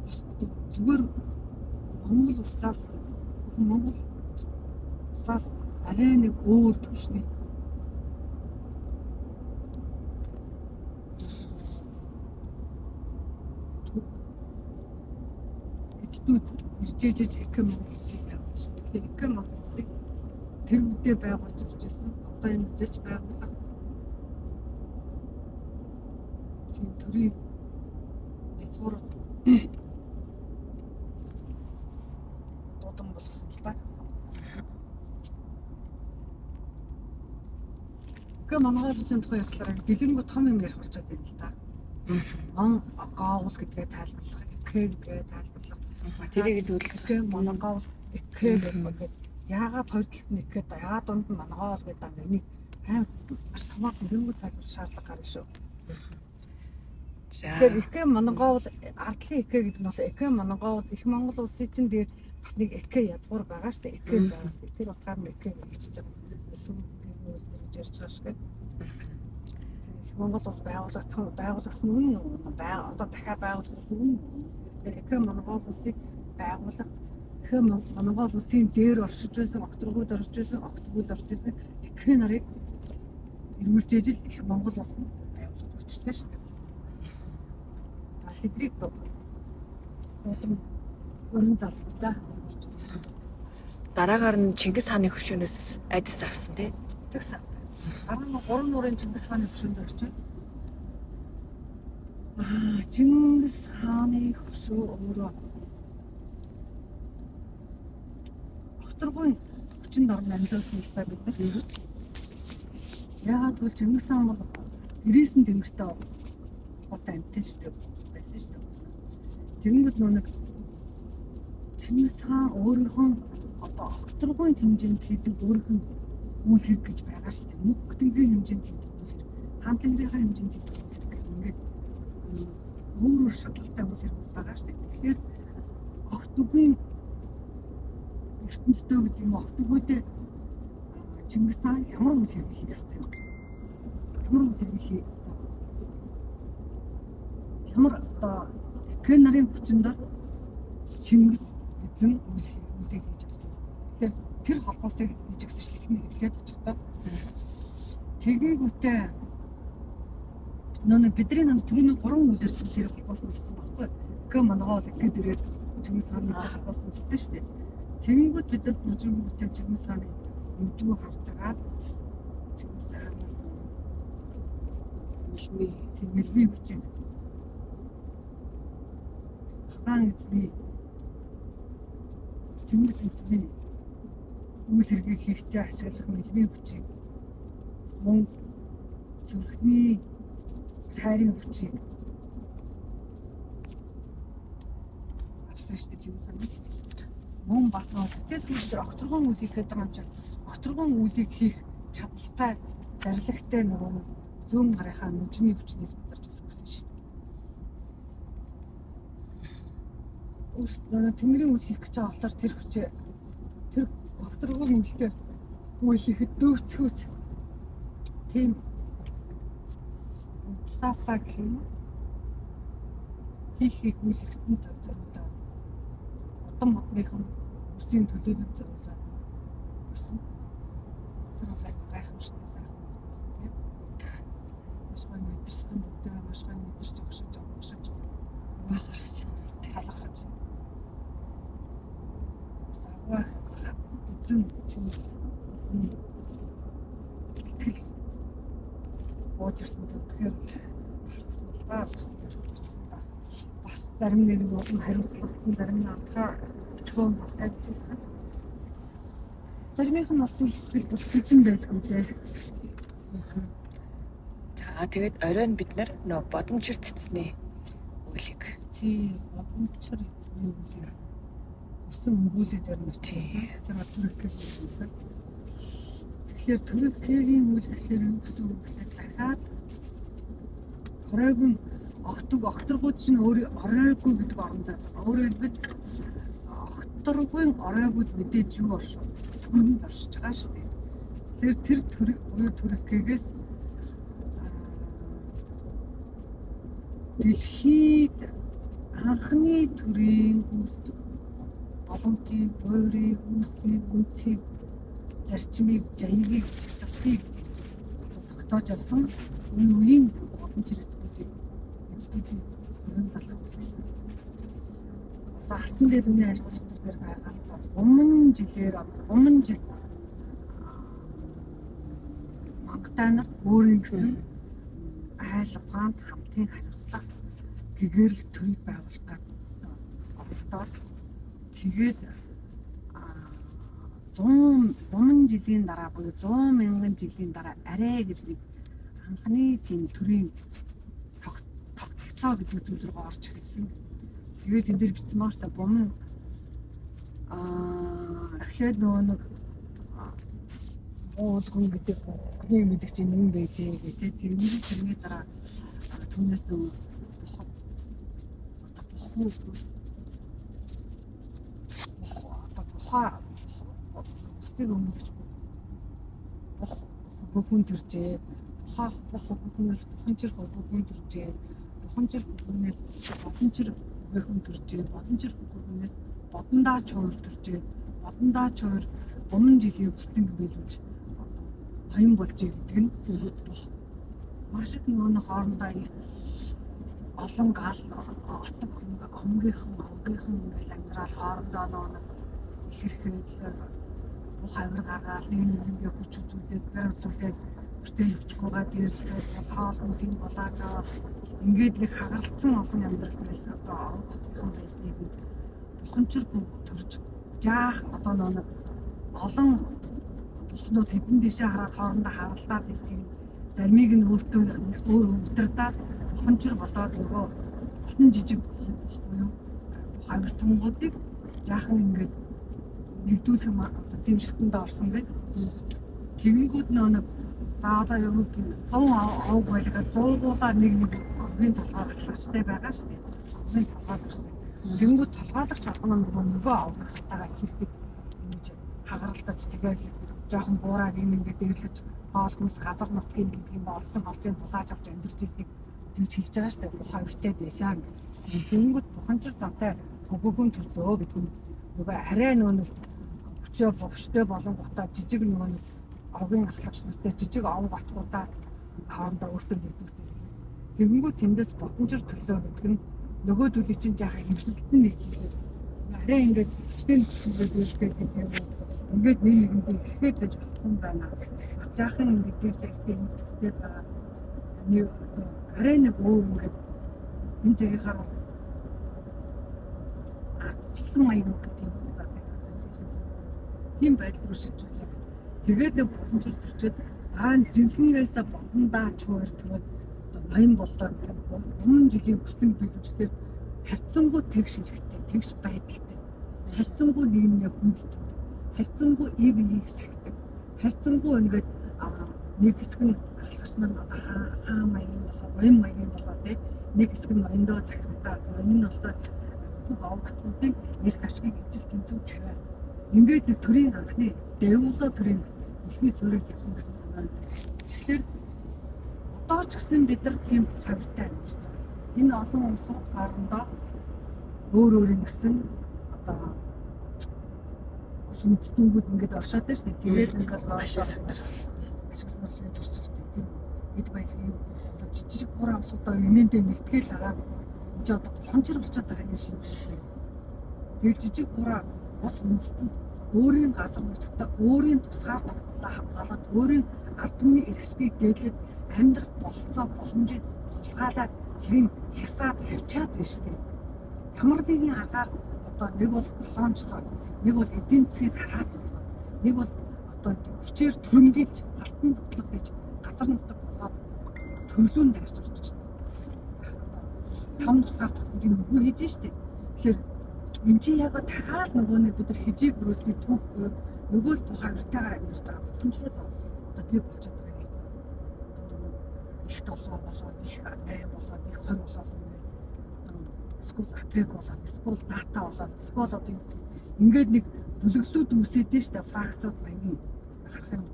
бус зүгээр Монгол улсаас Монгол улсаас арай нэг өөр түвшний эцнүүд ирж ижиж Икэ Монгол улсыг байгуулсан шүү дээ. Тэгэхээр Икэ Монгол улсыг тэр үедээ байгуулж явж байсан. Одоо энэ үедээ ч байгуулах тийм төрийн язгуур дуудан болгосон л та. Икэ Монгол улсын тухай ярихлаар дэлгэрэнгүй том юм ярих болчиход байна л та. Монгол гэдгээ тайлбарлах, Икэ гэдгээ тайлбарлах.
Тэрийг тэгвэл
Икэ Монгол Икэ гэдэг яагаад хоёр талд нь Икэ да, яагаад дунд нь Монгол гэдэг юм энийг аим маш томоохон дэлгэрэнгүй тайлбарлах шаардлага гарна шүү.
За.
Тэгэхээр Икэ Монгол ардлын Икэ гэдэг нь бол Икэ Монгол их Монгол улсын чинь дээр бас нэг Икэ язгуур байгаа шүү дээ. Икэ байгаа. Тэр утгаар нь Икэ хэлчихэж байгаа. Сүүн гэж ярьж байгаа шүү дээ. Их Монгол улс байгуулагдсан үнэн үү? Одоо дахиад байгуулагдах үнэн үү? Тэгэхээр Икэ Монгол улсыг байгуулах Икэ Монгол улсын дээр оршиж байсан, Огторгуйд оршиж байсан, Огтгүйд оршиж байсан Икэ нарыг эргүүлж ижил их Монгол улс нь байгуулагдах учиртай шүү дээ. Тэдрийг дуудам өрн залсантай орж байсан.
Дараагаар нь Чингис хааны хөшөөнөөс айдас авсан тий.
Тэгсэн. Дараа нь 3 нуурын Чингис хааны хөшөөнд орчоод Чингис хааны хөшөө өөрөө Огторгуйн хүчин дорн амьлуулсан л та бид нар. Яагаад гэвэл Чингис хаан бол 99 тэнгэртэй гот амьтан шүү дээ байсан шүү дээ. Тэгэнгүүт нөгөө нэг Чингис хаан өөрийнхөө одоо огторгуйн хэмжээнд хийдэг өөрийнх нь үйл хэрэг гэж байгаа шүү дээ. Мөнх тэнгэрийн хэмжээнд хийдэг үйл хэрэг, хаан тэнгэрийнхээ хэмжээнд хийдэг үйл хэрэг гэх ингээд өөр өөр шатлалтай үйл хэрэг байгаа шүү дээ. Тэгэхээр огт үгийн ертөнцийн гэдэг юм огт үгүйдээ Чингис хаан ямар үйл хэрэг хийх ёстой юм? Ямар үйл хэрэг хийх? Ямар одоо Кен нарын хүчин дор Чингис эзэн үйл хийж авсан. Тэгэхээр тэр холбоосыг хийж өгсөн шүү дээ. Эхний эхлээд очихдоо. Тэгэнгүүтээ нөө бидний нөө түрүүний гурван үлээр чинь тэр холбоос нь өссөн байхгүй. Гэ Монгол гэд ирээд Чингис хааны холбоос нь өссөн шүү дээ. Тэгэнгүүт бид нар бүржингүүтээ Чингис хааны нүдгүү харж агаад Чингис хаанаас
Мэлмий
тийм мэлмий хүчин хаан эзний Чингис эзний үйл хэргийг хийхдээ ашиглах мэлмий хүчийг мөн зүрхний хайрын хүчийг авсан шүү дээ Чингис хаан. Мөн бас нөө тэгтэл бид нар огторгон үйл хийх гэдэг юм чинь огторгон үйлийг хийх чадaltaй зарлагтай нөгөө зүүн гарынхаа нүжний хүчнээс бид нар бас өгсөн шүү дээ. Өөрс нөгөө тэнгэрийн үйл хийх гэж байгаа болохоор тэр хүчээ тэр огторгон үйлдэл үйл хийхэд дөөцгөөц тийм цаасаа гэх юм уу? Хийх хийх үйл хэрэгтэнд зориулаад удам модныхан үсийн төлөөлөл зориулаад өсөн. Тэр бол айгүй гайхамшигтай сайхан байсан тийм. Маш гоё мэдэрсэн бүгдээ маш гоё мэдэрч огшиж огшиж
бахархсан.
талархаж. Бас аваа эзэн Чингис эзний итгэл бууж ирсэн тэгэхээр бахархсан л да. Бахархсан да. Бас зарим нэг нь улам хариуцлагатай, зарим нь адхаа өчгөө бас тавьчихсан. Заримынх нь бас зүрх сэтгэл дутагдсан байлгүй дээ.
За тэгээд оройн бид нар нөө бодомчир цэцний үйлийг
Тий, бодомчор эзний үлийг өсөн өнгүүлээ дээр нь очижсэн. Тэр бол түркийг байсан. Тэгэхээр түркийн үйл гэхлээр юу гэсэн үг гэхлээр дахиад хоройгон огтуг огторгууд чинь өөр оройгүй гэдэг орон зай байна. Өөрөөр хэлбэл огторгуйн оройгууд мэдээж юу оршоо төрөнд оршиж байгаа шүү дээ. Тэгэхээр тэр төрөг буюу түркээс дэлхийд анхны төрийн үүсэл боломжийг, буйрыг, үүслийг, үнцгийг, зарчмыг, жаягийг, засгийг тогтоож авсан үе үеийн боломж эзэдүүдийг эзэдүүдийн өрн залах гэсэн. Одоо алтан дээр үний ажил сутар дээр байгаа л та өмнө жилээр өмнө жил мангтай нар өөрийн гэсэн айл ухаанд хамтын хариуцлага гэгэрэл төрийг байгуулахад оролдоод тэгээд 100 буман жилийн дараа буюу 100 мянган жилийн дараа арай гэж нэг анхны тийм төрийн тогтолцоо гэдэг зүйл рүү орж эхэлсэн. Тэгээд тэн дээр бичсэн байгаа шүү дээ. Буман эхлээд нөгөө нэг уулган гэдэг бүхний мэдэгч юм байжээ гэх тэрний тэрний дараа түүнээс нөгөө бухуу одоо бухаа бусдыг өмлөж бух хүн төржээ. Бухаа бух хүнээс буханчир хүн төржээ. Буханчир хүнээс бодончир хүн төржээ. Бодончир хүнээс бодондаа чуур төржээ. Бодондаа чуур өмнө жилийн бүслэн гэмээлж ноён болжээ гэдэг нь бух. Маш их нөгөө хоорондоо олон гал отог омгийнхан овгийнхан ингээл амьдрал хоорондоо нөгөө ихэрхэд бух авир гаргаал нэг нэгэндээ хүч үзүүлээл бэр үзүүлээл хүчтэй нөхчихгүйгээ дээрлэхэд бол хоол хүнсийг булааж аваад ингээд нэг хагаралцсан олон амьдрал байсан. Одоо овг хотынхан байсныг нь буханчир төрж жаах одоо нөгөө олон бухнууд хэдэн дэшээ хараад хоорондоо харалдаад байсныг заримыг нь өөртөө өөр өвдөрдаад буханчир болоод нөгөө олон жижиг бух буюу хавиртангуудыг жаахан ингээд нэгдүүлэх юм одоо тийм шатанд орсон гэдэг. Тэгэнгүүт нөө нэг за одоо юм гэдэг 100 овг байлгаа 100-уулаа нэг нэг овгийн толгойрлагчтай байгаа шүү дээ. Овгийн толгойрлагчтай. Тэгэнгүүт толгойлогч болгоно нөгөө овгийнхтайгаа хэрэгэд ингэж хагаралтаж тэгэл жоохон буураад юм ингээд дээрлэж хоолнос газар нутгийн гэдэг юм олсон олзыг булааж авч амьдарч ирснийг тэгж хэлж байгаа шүү дээ. Бух хоёртой байсан. Тэгэнгүүт буханчир замтай төгөөгөн төрлөө гэдэг нь нөгөө арай нөгөө нэг хүчээ бовчтой болон гутаа жижиг нөгөө нэг овгийн ахлагч нартай жижиг овг батгуудаа хоорондоо өөртөө нэгдүүлсэн. Тэгэнгүүт тэндээс ботонжир төрлөө гэдэг нь нөгөө зүйлийг чинь жаахан хэмжлэлтэн нэгдүүлээд арай ингээд хүчтэй нөхцөлөд үйлдэх гэдэг юм. Ингээд нэг нэгэндээ ирэхэд байж болох юм байна. Бас жаахан ингээд дээр чагтээ эмцэгстэй байгаа. Нэг арай нэг өөр ингээд энэ цагийнхаар бол ардчилсан маяг үг гэдэг юм за тийм байдал руу шилжүүлээ. Тэгээд нэг боломжтой төрчөөд дараа нь жинхэнээсээ бодондаа чуур төрөөд одоо ноён боллоо гэх юм. Өмнө жилийн хүслэн биелүүлэхээр харьцангуй тэгш хэрэгтэй, тэгш байдалтай. Харьцангуй нийгэмээ хүндэтдэг. Харьцангуй ив биеийг сахидаг. Харьцангуй ингээд нэг хэсэг нь ахлагч нар одоо хаа маягийн болоо, ноён маягийн болоо тий. Нэг хэсэг нь ноёндоо захирагдаад, ноён нь болоо бүх овготнуудын эрх ашгийг ижил тэнцүү тавиад ингээд нэг төрийн анхны дэвлөө төрийн эхний суурийг тавьсан гэсэн санаа. Тэгэхээр одоо ч гэсэн бид нар тийм хавиртай амьдарч байгаа. Энэ олон улсууд хоорондоо өөр өөр ингэсэн одоо ус үндэстнүүд ингээд оршоод байна шүү дээ. Тэгээд ингээд
Маш их сонир.
Ашиг сонирхлын зөрчилтэй тийм эд баялагын одоо жижиг буруу улсуудаа энэндээ нэгтгэл байгаа. Энд чи одоо бухамжир болчиход байгаа юм шиг шүү дээ. Тэгэл жижиг буруу ус үндэстэн өөрийн газар нутагта өөрийн тусгаар тогтнолоо хамгаалаад өөрийн ард түмний эрх ашгийг дээдлээд амьдрах бололцоо боломжийг хулгайлаад тэрийг хясаад хавчаад байна шүү дээ. Ямар нэгэн аргаар одоо нэг бол колончлоод, нэг бол эдийн засгийг хараад болгоод, нэг бол одоо хүчээр түрэмгийлж алтан бодлого хийж газар нутаг болоод төрлүүн дайрч орж байгаа шүү дээ. Том тусгаар тогтнолыг нөгөө хийж шүү дээ. Тэгэхээр энэ чинь яг дахиад нөгөө нэг бид нар хижээг өрөөсний түүх буюу нөгөө л тухайн хавиртайгаар амьдарч байгаа боломжрууд одоо бий болчиход байгаа юм. Одоо нөгөө их толгой болоод, их 80 болоод, их 20 болоод ингээд одоо эсвэл АПЕК болоод, эсвэл НАТО болоод, эсвэл одоо юу гэдэг ингээд нэг бүлэглүүд үүсээд нь шүү дээ. Фракциуд маягийн харах юм.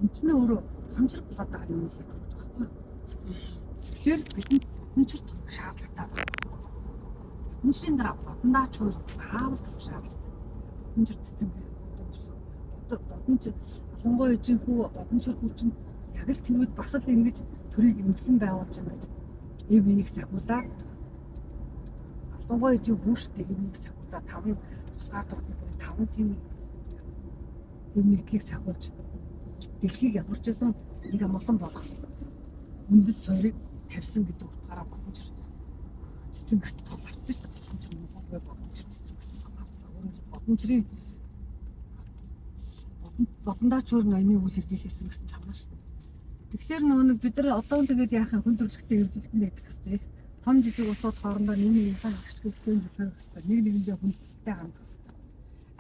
Энд чинь өөрөө ухамсар болоод байгаа юм хэлбэр байхгүй юу? Тэгэхээр бидэнд бодомжир төрөх шаардлагатай байна. Бодомжрын дараа бодондаач өөр заавал төрөх шаардлагатай. Бодомжир цэцэн одоо бодомж ялангуяа ижин хүү бодомжир хүү чинь яг л тэр үед бас л ингэж төрийг эмгэлэн байгуулж байна гэж эв биеийг сахиулаад ялангуяа ижин хүү штэ эв биеийг сахиулаад таван тусгаар тогтнол таван тийм эв нэгдлийг сахиулж дэлхийг ямар ч байсан нэг амгалан болгох үндэс суурийг тавьсан гэдэг утгаараа бодомжир цэцэн гэсэн цол авсан шүү дээ. Бодомжир муугүй бодомжир цэцэн гэсэн цол авсан. Өөрөөр хэлбэл бодомжрын бодондаач өөр ноёны үйл хэргийг хийсэн гэсэн санаа шүү дээ. Тэгэхээр нөгөө нэг бид нар одоо тэгээд яах юм хүн төрөлхтөө эвлэлтэнд идэх хэрэгтэй их том жижиг улсууд хоорондоо нэг нэгнийхээ ашиг төлөөнд төлөх хэрэгтэй. Нэг нэгэндээ хүндэлтэй хандах хэрэгтэй.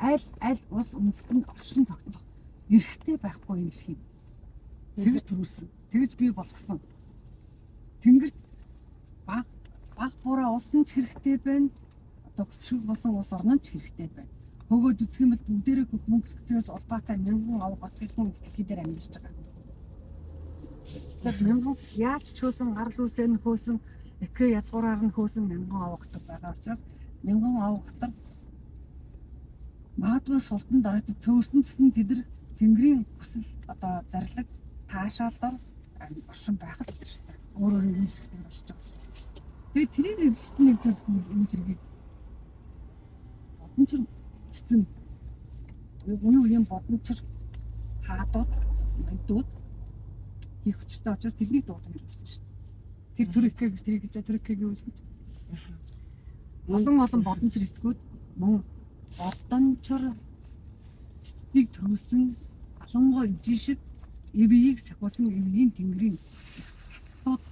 Аль аль улс үндэстэнд оршин тогтнох эрхтэй байхгүй юм дэлхий. Тэгж төрүүлсэн. Тэгж бий болгосон. Тэнгэрт баг баг бураа улс нь ч хэрэгтэй байна. Одоо хүчрэх болсон улс орн нь ч хэрэгтэй байна. Хөөгөөд үзэх юм бол бүгдээрээ бүх мөнгө төлөвлөлтөөс улбаатай мянган овг готгын дэлхий дээр амьдарч байгаа. Тэгэхээр мянган яаж ч хөөсөн гарал үүслээр нь хөөсөн эко язгуураар нь хөөсөн мянган овг готог байгаа учраас мянган овг готог магадгүй сулдан дараач цөөрсөн ч гэсэн тэд нар Тэнгэрийн хүсэл одоо зарлиг таашаалаар оршин байх л учиртай. Өөр өөр үйл хэрэгтэй оршиж байгаа. Тэгээд тэрийг эвлэлтэн нэгдүүлэх үйл хэргийг бодомчор цэцэн үе үеийн бодомчор хаадууд, мандууд хийх учиртай учраас тэрнийг дуудан ирүүлсэн шүү дээ. Тэр төр их гэж тэрийг гэж төр их гэвэл гэж. Олон олон бодомчор эцгүүд мөн бодомчор цэцнийг төрүүлсэн алангоо ижин шиг эвийг сахиулсан эвийн тэнгэрийн хатууд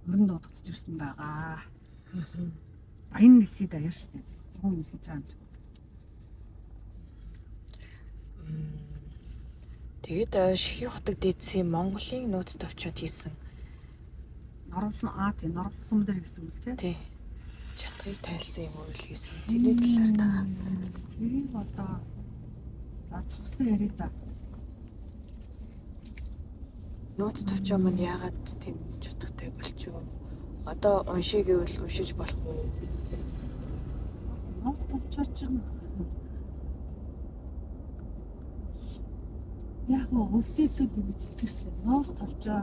өрн дуудагдаж ирсэн байгаа. Баян дэлхийд даяар шүү дээ. 100 мэлхэж байгаа юм чи.
Тэгээд Шихи хотог дээдсийн Монголын нууц товчонд хийсэн
Норовлон аа тий норовлон сум дээр гэсэн үг л тий.
тий чатгыг тайлсан юм уу хийсэн. Тэрний талаар та
Тэрийг одоо за цусны яриа да.
нууц товчоо маань яагаад тийм чатгатай болчихов? Одоо уншия гэвэл уншиж болох уу?
Нууц товчоо чинь яг гоо өвдөцүүд ингэж хэлдэг шүү дээ. Нууц товчоо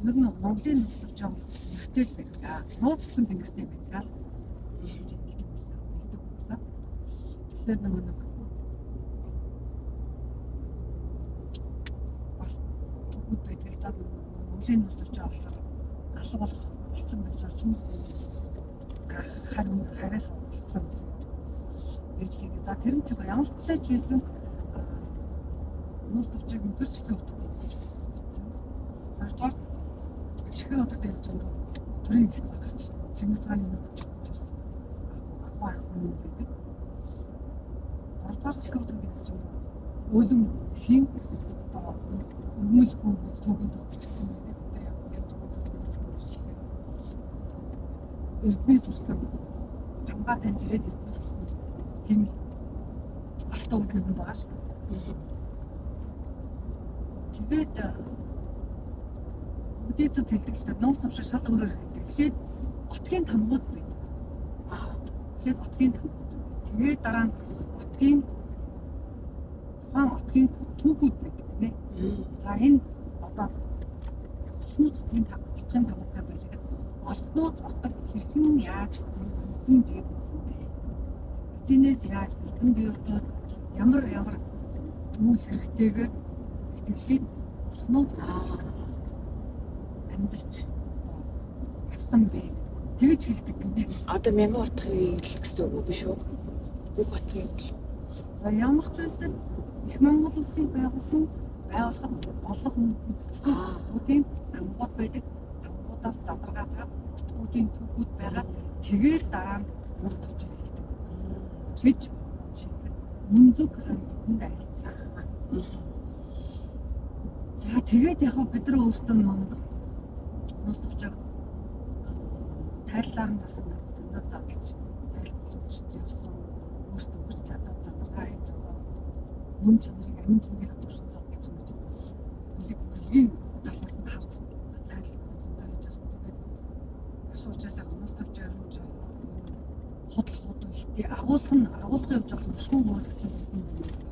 ер нь Монголын нууц товчоо бол тэмэртэй л байдаг. Нууц бүхэн тэмэртэй байдаг л гэж хэлж хэлдэг байсан. Хэлдэг байсан. Тэгэхээр нөгөө нэг бас түүхүүд байдаг л да. Монголын нууц товчоо болохоор алга болох болсон байж байгаа сүүл харин хараас болсон байж лээ. За тэр нь ч яг ямар ч тач байсан нууц товчийг нүдэр шихэн утга бичсэн. Хоёрдугаар шихэн утга дээдс чинь төрийн их заргач Чингис хааны нүд гэж явсан. Ахуй ах хүн байдаг. Гуравдугаар шихэн утга дээдс чинь өлөн хин одоо өргөмөл хүн гэж түүхийн доо бичигдсэн байдаг. Одоо яг ярьж байгаа юм. Эрдмийн сурсан тамгаа таньж ирээд эрдмийн сурсан тийм л алтан үг юм байгаа шүү дээ. Тэгээд үдээцүүд хэлдэг л дээ. Нууц намшиг шал өөрөөр хэлдэг. Эхлээд отгийн тамгууд байдаг. Эхлээд отгийн тамгууд. Тэгээд дараа нь отгийн тухайн отгийн түүхүүд байдаг гинэ. За энэ одоо олнууд отгийн отгийн тамгатай байлгаад олнууд отог хэрхэн яаж хүн бий болсон бэ? Эцэнээс яаж бэлдэн бий болоод ямар ямар үйл хэрэгтэйгээр дэлхийд олнууд амьдарч авсан бэ? Тэгж хэлдэг гинэ.
Одоо мянган отгийг л гэсэн үг биш үү? Бүх отгийг л.
За ямар ч байсан их Монгол улсыг байгуулсан байгуулахад олон хүн гүйцэтгэсэн зүйлийн тамгууд байдаг. Тамгуудаас задаргаатгаад отгуудын түүхүүд байгаа. Тэгээд дараа нь нууц товчоо хэлдэг. Гэж жишээлбэл Үнзүг хаан тэнд айлцсан. За тэгээд яг бид нар өөрсдөө нэг нууц товчоог тайллаар нь бас зөндөө задлж тайлбарлаж явсан. Өөрсдөө өгч чадаад задаргаа хийж одоо мөн чанарыг амин чанарыг төвшин задлж ингэж бэлэг бэлгийн талаас нь хард тайлбарлаж зөндөө хийж авсан. Тэгээд явсан учраас яг нууц товчоо ер нь жоо худал худал ихтэй агуулга нь агуулгын хувьд жоохон өшгөн гуйлгдсан гэдэг юм байна.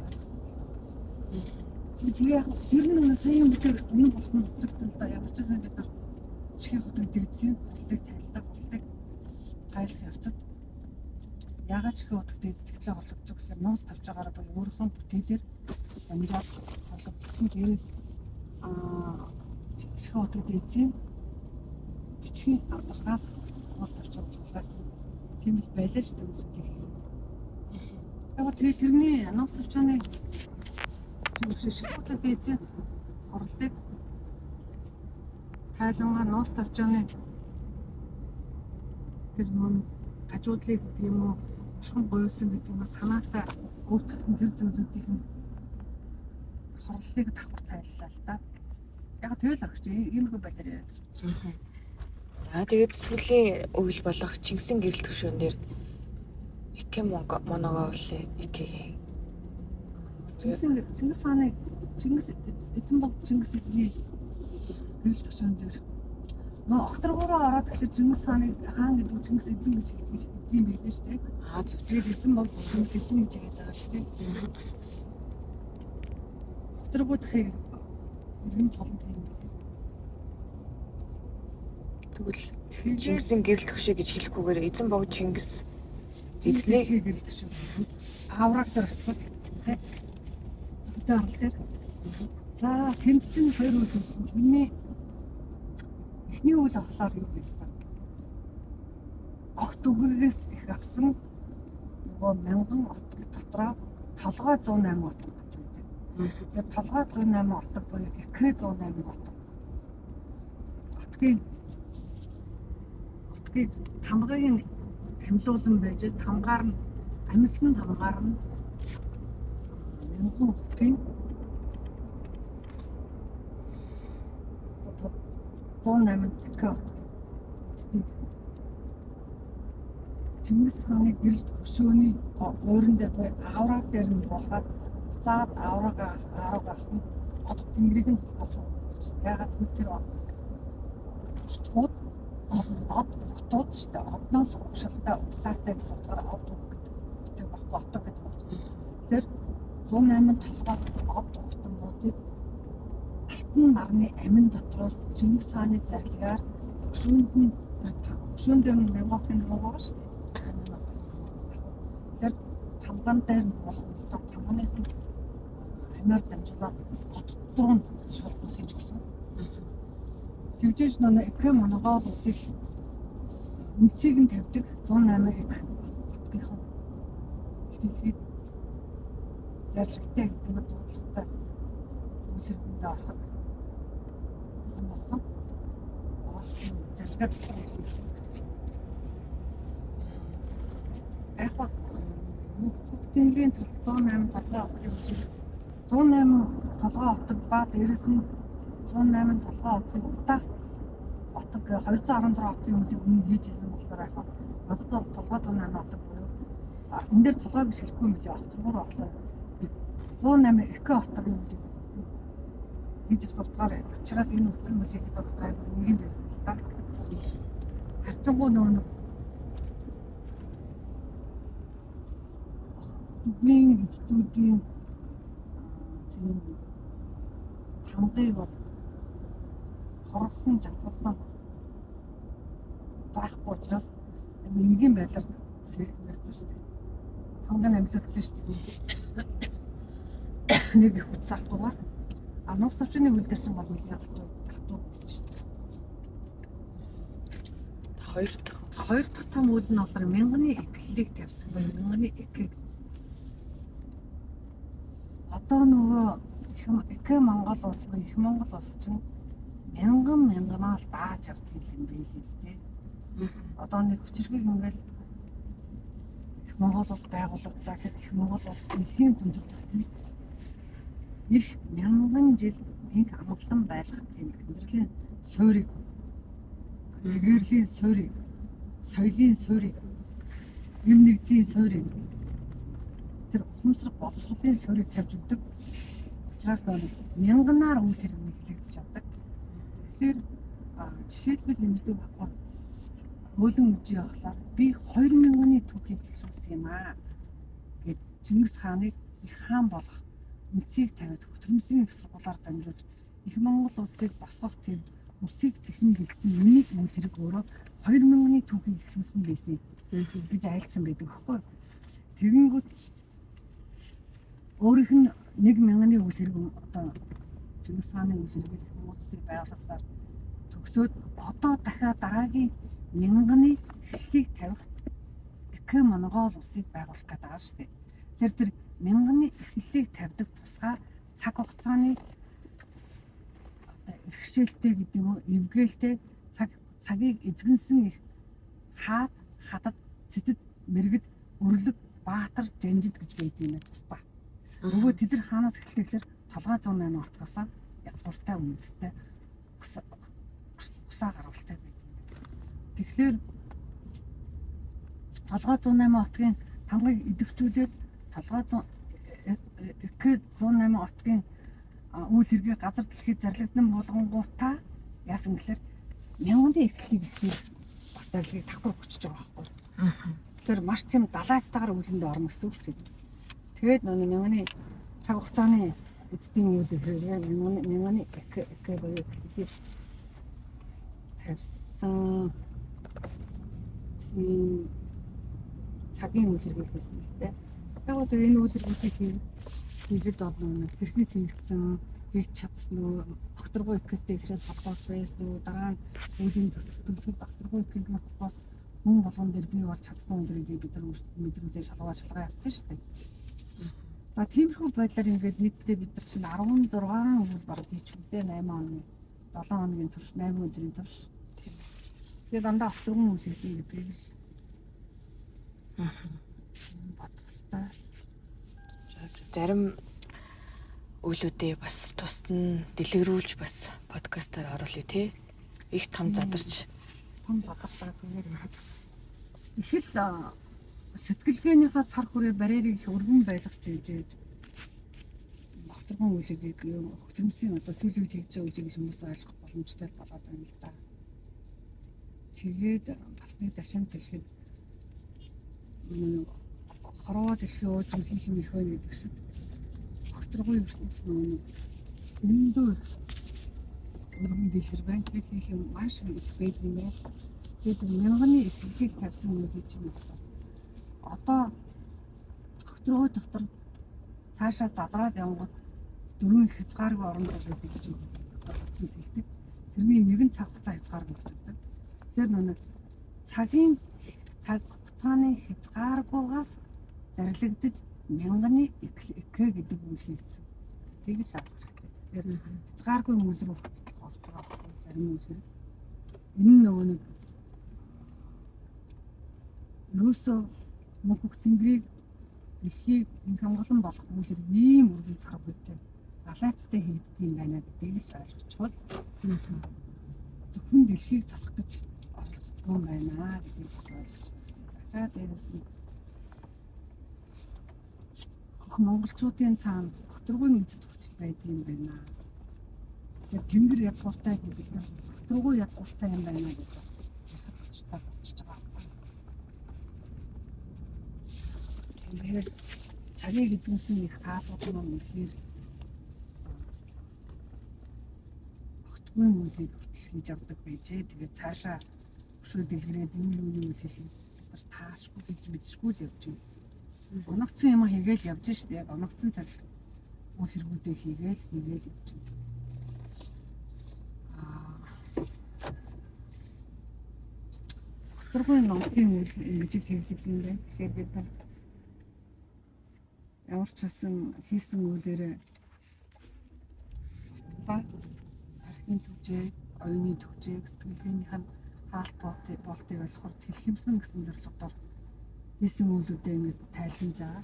Тэгээ яг тэр нэг сая юм дээр үнэн болох нь үзэгдсэн л да. Ямар ч байсан бид нар чихээ хотод дэгдсэн хурлыг тайллаа, хурлыг тайлах явцад ягаад чихээ хотод дэгдэлээ хорлогдож гэхээр нууц тавьж байгаараа буюу өөрийнхөө бүтээлээр дамжаад хорлогдсон. Дээрээс чихээ хотод дэгдсэн бичгийн авдаргаас нууц тавьж байгаа болохоос тийм л байлаа шүү дээ. Яг тэгээ тэрний нууц тавьчааны чихээ хотод дэгдсэн хорлолыг тайлангаа нууц тавчааны тэр нүүн гажуудлыг гэдэг юм уу шугам гуйсан гэдэг юм уу санаатай өөрчилсөн тэр зүйлүүдийг нь хорлолыг давхар тайллаа л да. Яг тэгэл огч иймэрхүү байдлаар яриад.
За тэгээд сүүлийн үйл болох Чингисийн гэрэл төвшөөн дээр Икэ Моноговли Икегийн
Чингис хааны Чингис эзэн бог Чингис эзний гэрэл төвшөөн дээр нөө окторгоороо ороод тэгэхээр Чингис хааныг хаан гэдэг нь Чингис эзэн гэж хэлдэг юм байлээ шүү дээ.
Аа зөв.
Тэгээд эзэн бог Чингис эзэн гэж хэлээд байгаа шүү дээ. Окторгоодхыг иргэн цолон тийм байлээ.
Тэгвэл Чингисийн гэрэл төвшөө гэж хэлэхгүйгээр эзэн бог Чингис эзний
гэрэл төвшөө. Авраг дээр очсон тий. Хөдөө арал дээр. За тэнд чинь хоёр үйл хийсэн. Тэрний эхний үйл болохоор юу хийсэн? Огт үгээс их авсан нөгөө мянган отог дотроо толгой 108 отог гэж байдаг. Тэгээд толгой 108 отог буюу Икэ 108 отог. Отгийн отгийг тамгыг нь амьлуулан байж тамгаар нь амьсан тамгаар нь мянган хотын 108 гэх отог эцдийг Чингис хааны гэрэлт хөшөөний ууран дээр буюу авраг дээр нь булгаад буцаад авраг авраг нь од тэнгэрийг нь болсон. Ягаад гэвэл тэр отгууд од угтууд шүү дээ. Одноос угшилтай усаатай гэсэн утгаараа од үг гэдэг үгтэй байхгүй отог гэдэг үг. Тэгэхээр 108 толгой од угтангуудыг алтан нарны амин дотроос Чингис хааны зарлагаар хөшөөнд нь тэр хөшөөн дээр нь мянган хотын нэг байгаа шүү дээ. Тэгэхээр тамган дээр нь болох тамганых нь амиар дамжуулаад хот руу нь шолбос хийж өгсөн. Тэгжээж нөө Эко Монгол улсыг үндсийг нь тавьдаг 108 эк хотгийнхан дэлхийд зарлагтай гэдэг нь дуудлагатай үйл хэрэгэндээ ороход бэлэн болсон. Зарлагаар болсон гэсэн гэсэн. Яг ба Тэнгэрийн 108 толгой отгийн үйл 108 толгой отог ба дээрэс нь 108 толгой отгийн удаах отог 216 отын үеийг өмнө хийж исэн болохоор яг надад бол толгой 108 отог буюу энэ дээр толгой гэж хэлэхгүй юм билээ, огторгоор болохоор 108 эко отогийн үеийг хийж авсан утгаар учраас энэ өтөр мөлийхэд бол гайгүй энгийн байсан л та. Харьцангуй нөгөө нэг дүгийн эцдүүдийн тийм тамгыг бол хорлсон жатгалсан байхгүй учраас энгийн байдлаар сэргийгдсэн шүү дээ. Тамгыг амьлуулсан шүү дээ. Нэг их хүч зарахгүйгээр а нууц төвчний үйл дээр чинь бол нэлийн хатуу байсан шүү дээ. Хоёр дахь том үйл нь болохоор мянганы эклэлийг тавьсан буюу мянганы экэг. Одоо нөгөө их Монгол улс буюу их Монгол улс чинь мянган мянганаар дааж авдаг юм байл л дээ. Одоо нэг хүчирхэг ингээл их Монгол улс байгуулагдлаа гэхэд их Монгол улс дэлхийн дүндэлт ирэх мянган жил нэг амгалан байлгах тийм амьдралын суурийг, гэгэрлийн суурийг, соёлын суурийг, эм нэгжийн суурийг, тэр ухамсар боловсролын суурийг тавьж өгдөг. Учираас нэг мянганаар үйл хэрэг хэлэгдэж авдаг. Тэгэхээр жишээлбэл эмдэг баггүй өөлөн үжи явахлаар би 2000 оны түүхийг эхлүүлсэн юм аа гэд Чингис хааныг их хаан болох үндсийг тавиад хөтөрмсийн их сургуулиар дамжуулж их Монгол улсыг босгох тийм үсийг зэхэн гэлцсэн миний үйл хэрэг өөрөө 2000 оны түүхийг эхлүүлсэн байсан гэж айлцсан байдаг байхгүй. Тэгэнгүүт өөрийнх нь 1000-ны үйл хэрэг одоо Чингис хааны үйл хэрэг их Монгол улсыг байгуулсаар төгсөөд одоо дахиад дараагийн мянганы эхлэлийг тавих Эко Монгол улсыг байгуулах гэдэг байгаа шүү дээ. Тэгэхээр тэр мянганы эхлэлийг тавьдаг тусгаар цаг хугацааны одоо эрхшээлтэй гэдэг юм уу, эвгээлтэй цагийг эзэгнсэн их хаад, хатад, цэтэд, мэргэд, өрлөг, баатар, жанжид гэж байдаг юм байна тусдаа. Нөгөө тэд нар хаанаас эхэлдэг гэхээр толгой 108 отгоос язгууртай үндэстэй усаа гаргалтай байдаг. Тэгэхээр толгой 108 отгийн тамгыг идэвхжүүлээд толгой 100 108 отгийн үйл хэргийг газар дэлхийд зарлагдан булгангуудаа яасан гэхээр мянганы эхлэлийг эхлэх бас зарлагыг давхар өгчөж байгаа байхгүй. Тэгэхээр маш тийм далайстайгаар үлэнд орно гэсэн үг шүү дээ. Тэгээд нөө мянганы цаг хугацааны эцдийн үйл хэрэг мянганы эк буюу эхлэлийг тавьсан тийм цагийн үйл хэргийг хийсэн л дээ. Яг гоо тэр энэ үйл хэрэгүүдийг хийхэд бол хэрхэн хийгдсэн, хийж чадсан уу, огторгой ихтэй ихшээд холбоос байсан уу, дараа нь үеийн төгсгөл огторгой ихэгийн холбоос мөн болгон дээр бий болж чадсан уу гэдгийг бид нар мэдрүүлээ шалгаа явцсан шүү дээ. За тиймэрхүү байдлаар ингээд нийтдээ бид нар чинь 16 үйл баг хийчихвдээ 8 хоногийн 7 хоногийн турш 8 өдрийн турш. Тэгээ дандаа огторгон үйл хийсэн гэдгийг л бодох хэвээр.
Зарим үйлүүдээ бас тусад нь дэлгэрүүлж бас подкастаар оруулъя тий. Их том задарч.
Том задарч байгаа тэгээд их л сэтгэлгээнийхээ цар хүрээ барьерыг их өргөн байлгаж ижээж огторгон үйлийг огтромсын одоо сүүлийн үед хийж байгаа үйлийг хүмүүс ойлгох боломжтой болоод байна л да. Тэгээд бас нэг дашин хэлэхэд хорвоо дэлхийн уужим хийх юм их байна гэдэг шиг огторгон ертөнц нөгөө нэг өндөр өргөн дэлгэр байна. Хийх юм маш их байдаг юм байна. Тэгээд мянганы итгэлийг тавьсан үйл чинь байна. Одоо огторгой дотор цаашаа задраад явгод дөрвөн хязгааргүй орон зай байдаг гэж үздэг. Хэлдэг. Тэрний нэгэн цаг хугацаа хязгааргүй гэж үздэг. Тэгэхээр нөгөө цагийн цаг хугацааны хязгааргүйгаас зарлигдаж мянганы экэ гэдэг үйл хийгдсэн. Гэдгийг л авах хэрэгтэй. Тэгэхээр хязгааргүй үйл рүү бас орж байгаа байхгүй зарим үйл хэрэг. Энэ нь нөгөө нэг ерөөсөө мөнх тэнгэрийг дэлхийг инх хангалан болох үйл хэрэг ийм өргөн цар бүртэй далайцтай хийгддэг юм байна гэдгийг л ойлгочихвол зөвхөн дэлхийг засах гэж оролддог юм байна гэдгийг бас ойлгож байна. Дахиад дээрэс нь бүх монголчуудын цаана огторгуйн эзэд хүртэл байдаг юм байна. Тэгэхээр тэнгэр язгууртай гэдэг нь огторгуй язгууртай юм байна гэж бас ярих учиртай болчихж байгаа. Тэгэхээр цагийг эзэмсэн их хаалгууд маань үнэхээр огтгүй үйлийг хүртэл хийж авдаг байжээ. Тэгээд цаашаа өшөө дэлгэрээд юу юу юу хийх бид нар таашгүй хэлж мэдшгүй л явж байна. Оногцсон юм хийгээл явж штэ. Яг оногцсон цаг үйл хэрэгүүдээ хийгээл явж байна. Огторгуй номын үйл ингэж хийгддэг юм байна. Тэгэхээр бид нар ямар ч байсан хийсэн үйлээрээ бусдаа тархины түвжээ, оюуны түвжээг, сэтгэлгээнийх нь хаалт болтыг болохоор тэлхэмсэн гэсэн зорилгоор хийсэн үйлүүдээ ингэж тайлгнаж байгаа.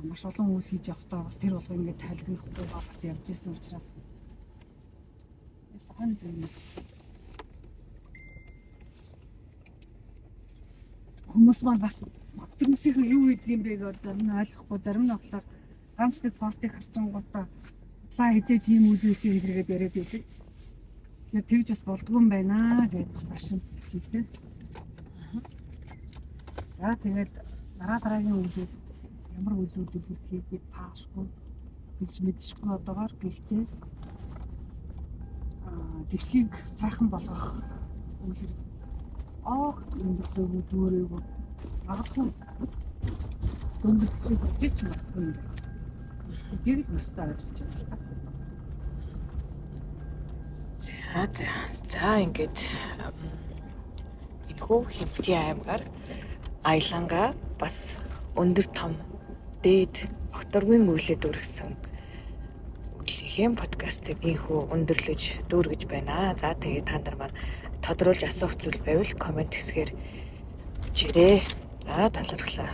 Маш олон үйл хийж явахдаа бас тэр болго ингэж тайлгнахгүйгаа бас явж исэн учраас ясан зүйл хүмүүс маань бас тэрмсийнхэн юу хийдэг юм бэ гэдэг зарим нь ойлгохгүй, зарим нь болохоор ганц нэг постыг харчингуудаа лаа хизээ тийм үйл хийсэн гэдэргээд яриад байдаг. Тэгэхээр тэгж бас болдгоо юм байна гэдээ бас нашин хэлчихлээ. За тэгээд дараа дараагийн үйлүүд ямар үйлүүд илэрхийг бид таашгүй билж мэдшгүй одоогоор гэхдээ дэлхийг сайхан болгох үйл хэрэг огт өндөрлөөгүй дүүрээгүй магадгүй дөнгөж болж ч магадгүй юм байна. Гэдгийг л маш сайн ойлгож байна л та.
За за. За ингээд энэхүү Хинти аймгаар аялангаа бас өндөр том дээд огторгуйн үйлээ дүүргэсэн үйлийнхээ подкастыг энэхүү өндөрлөж дүүргэж байна. За тэгээд та нар маань тодруулж асуух зүйл байвал коммент хэсгээр бичээрэй. За талархлаа.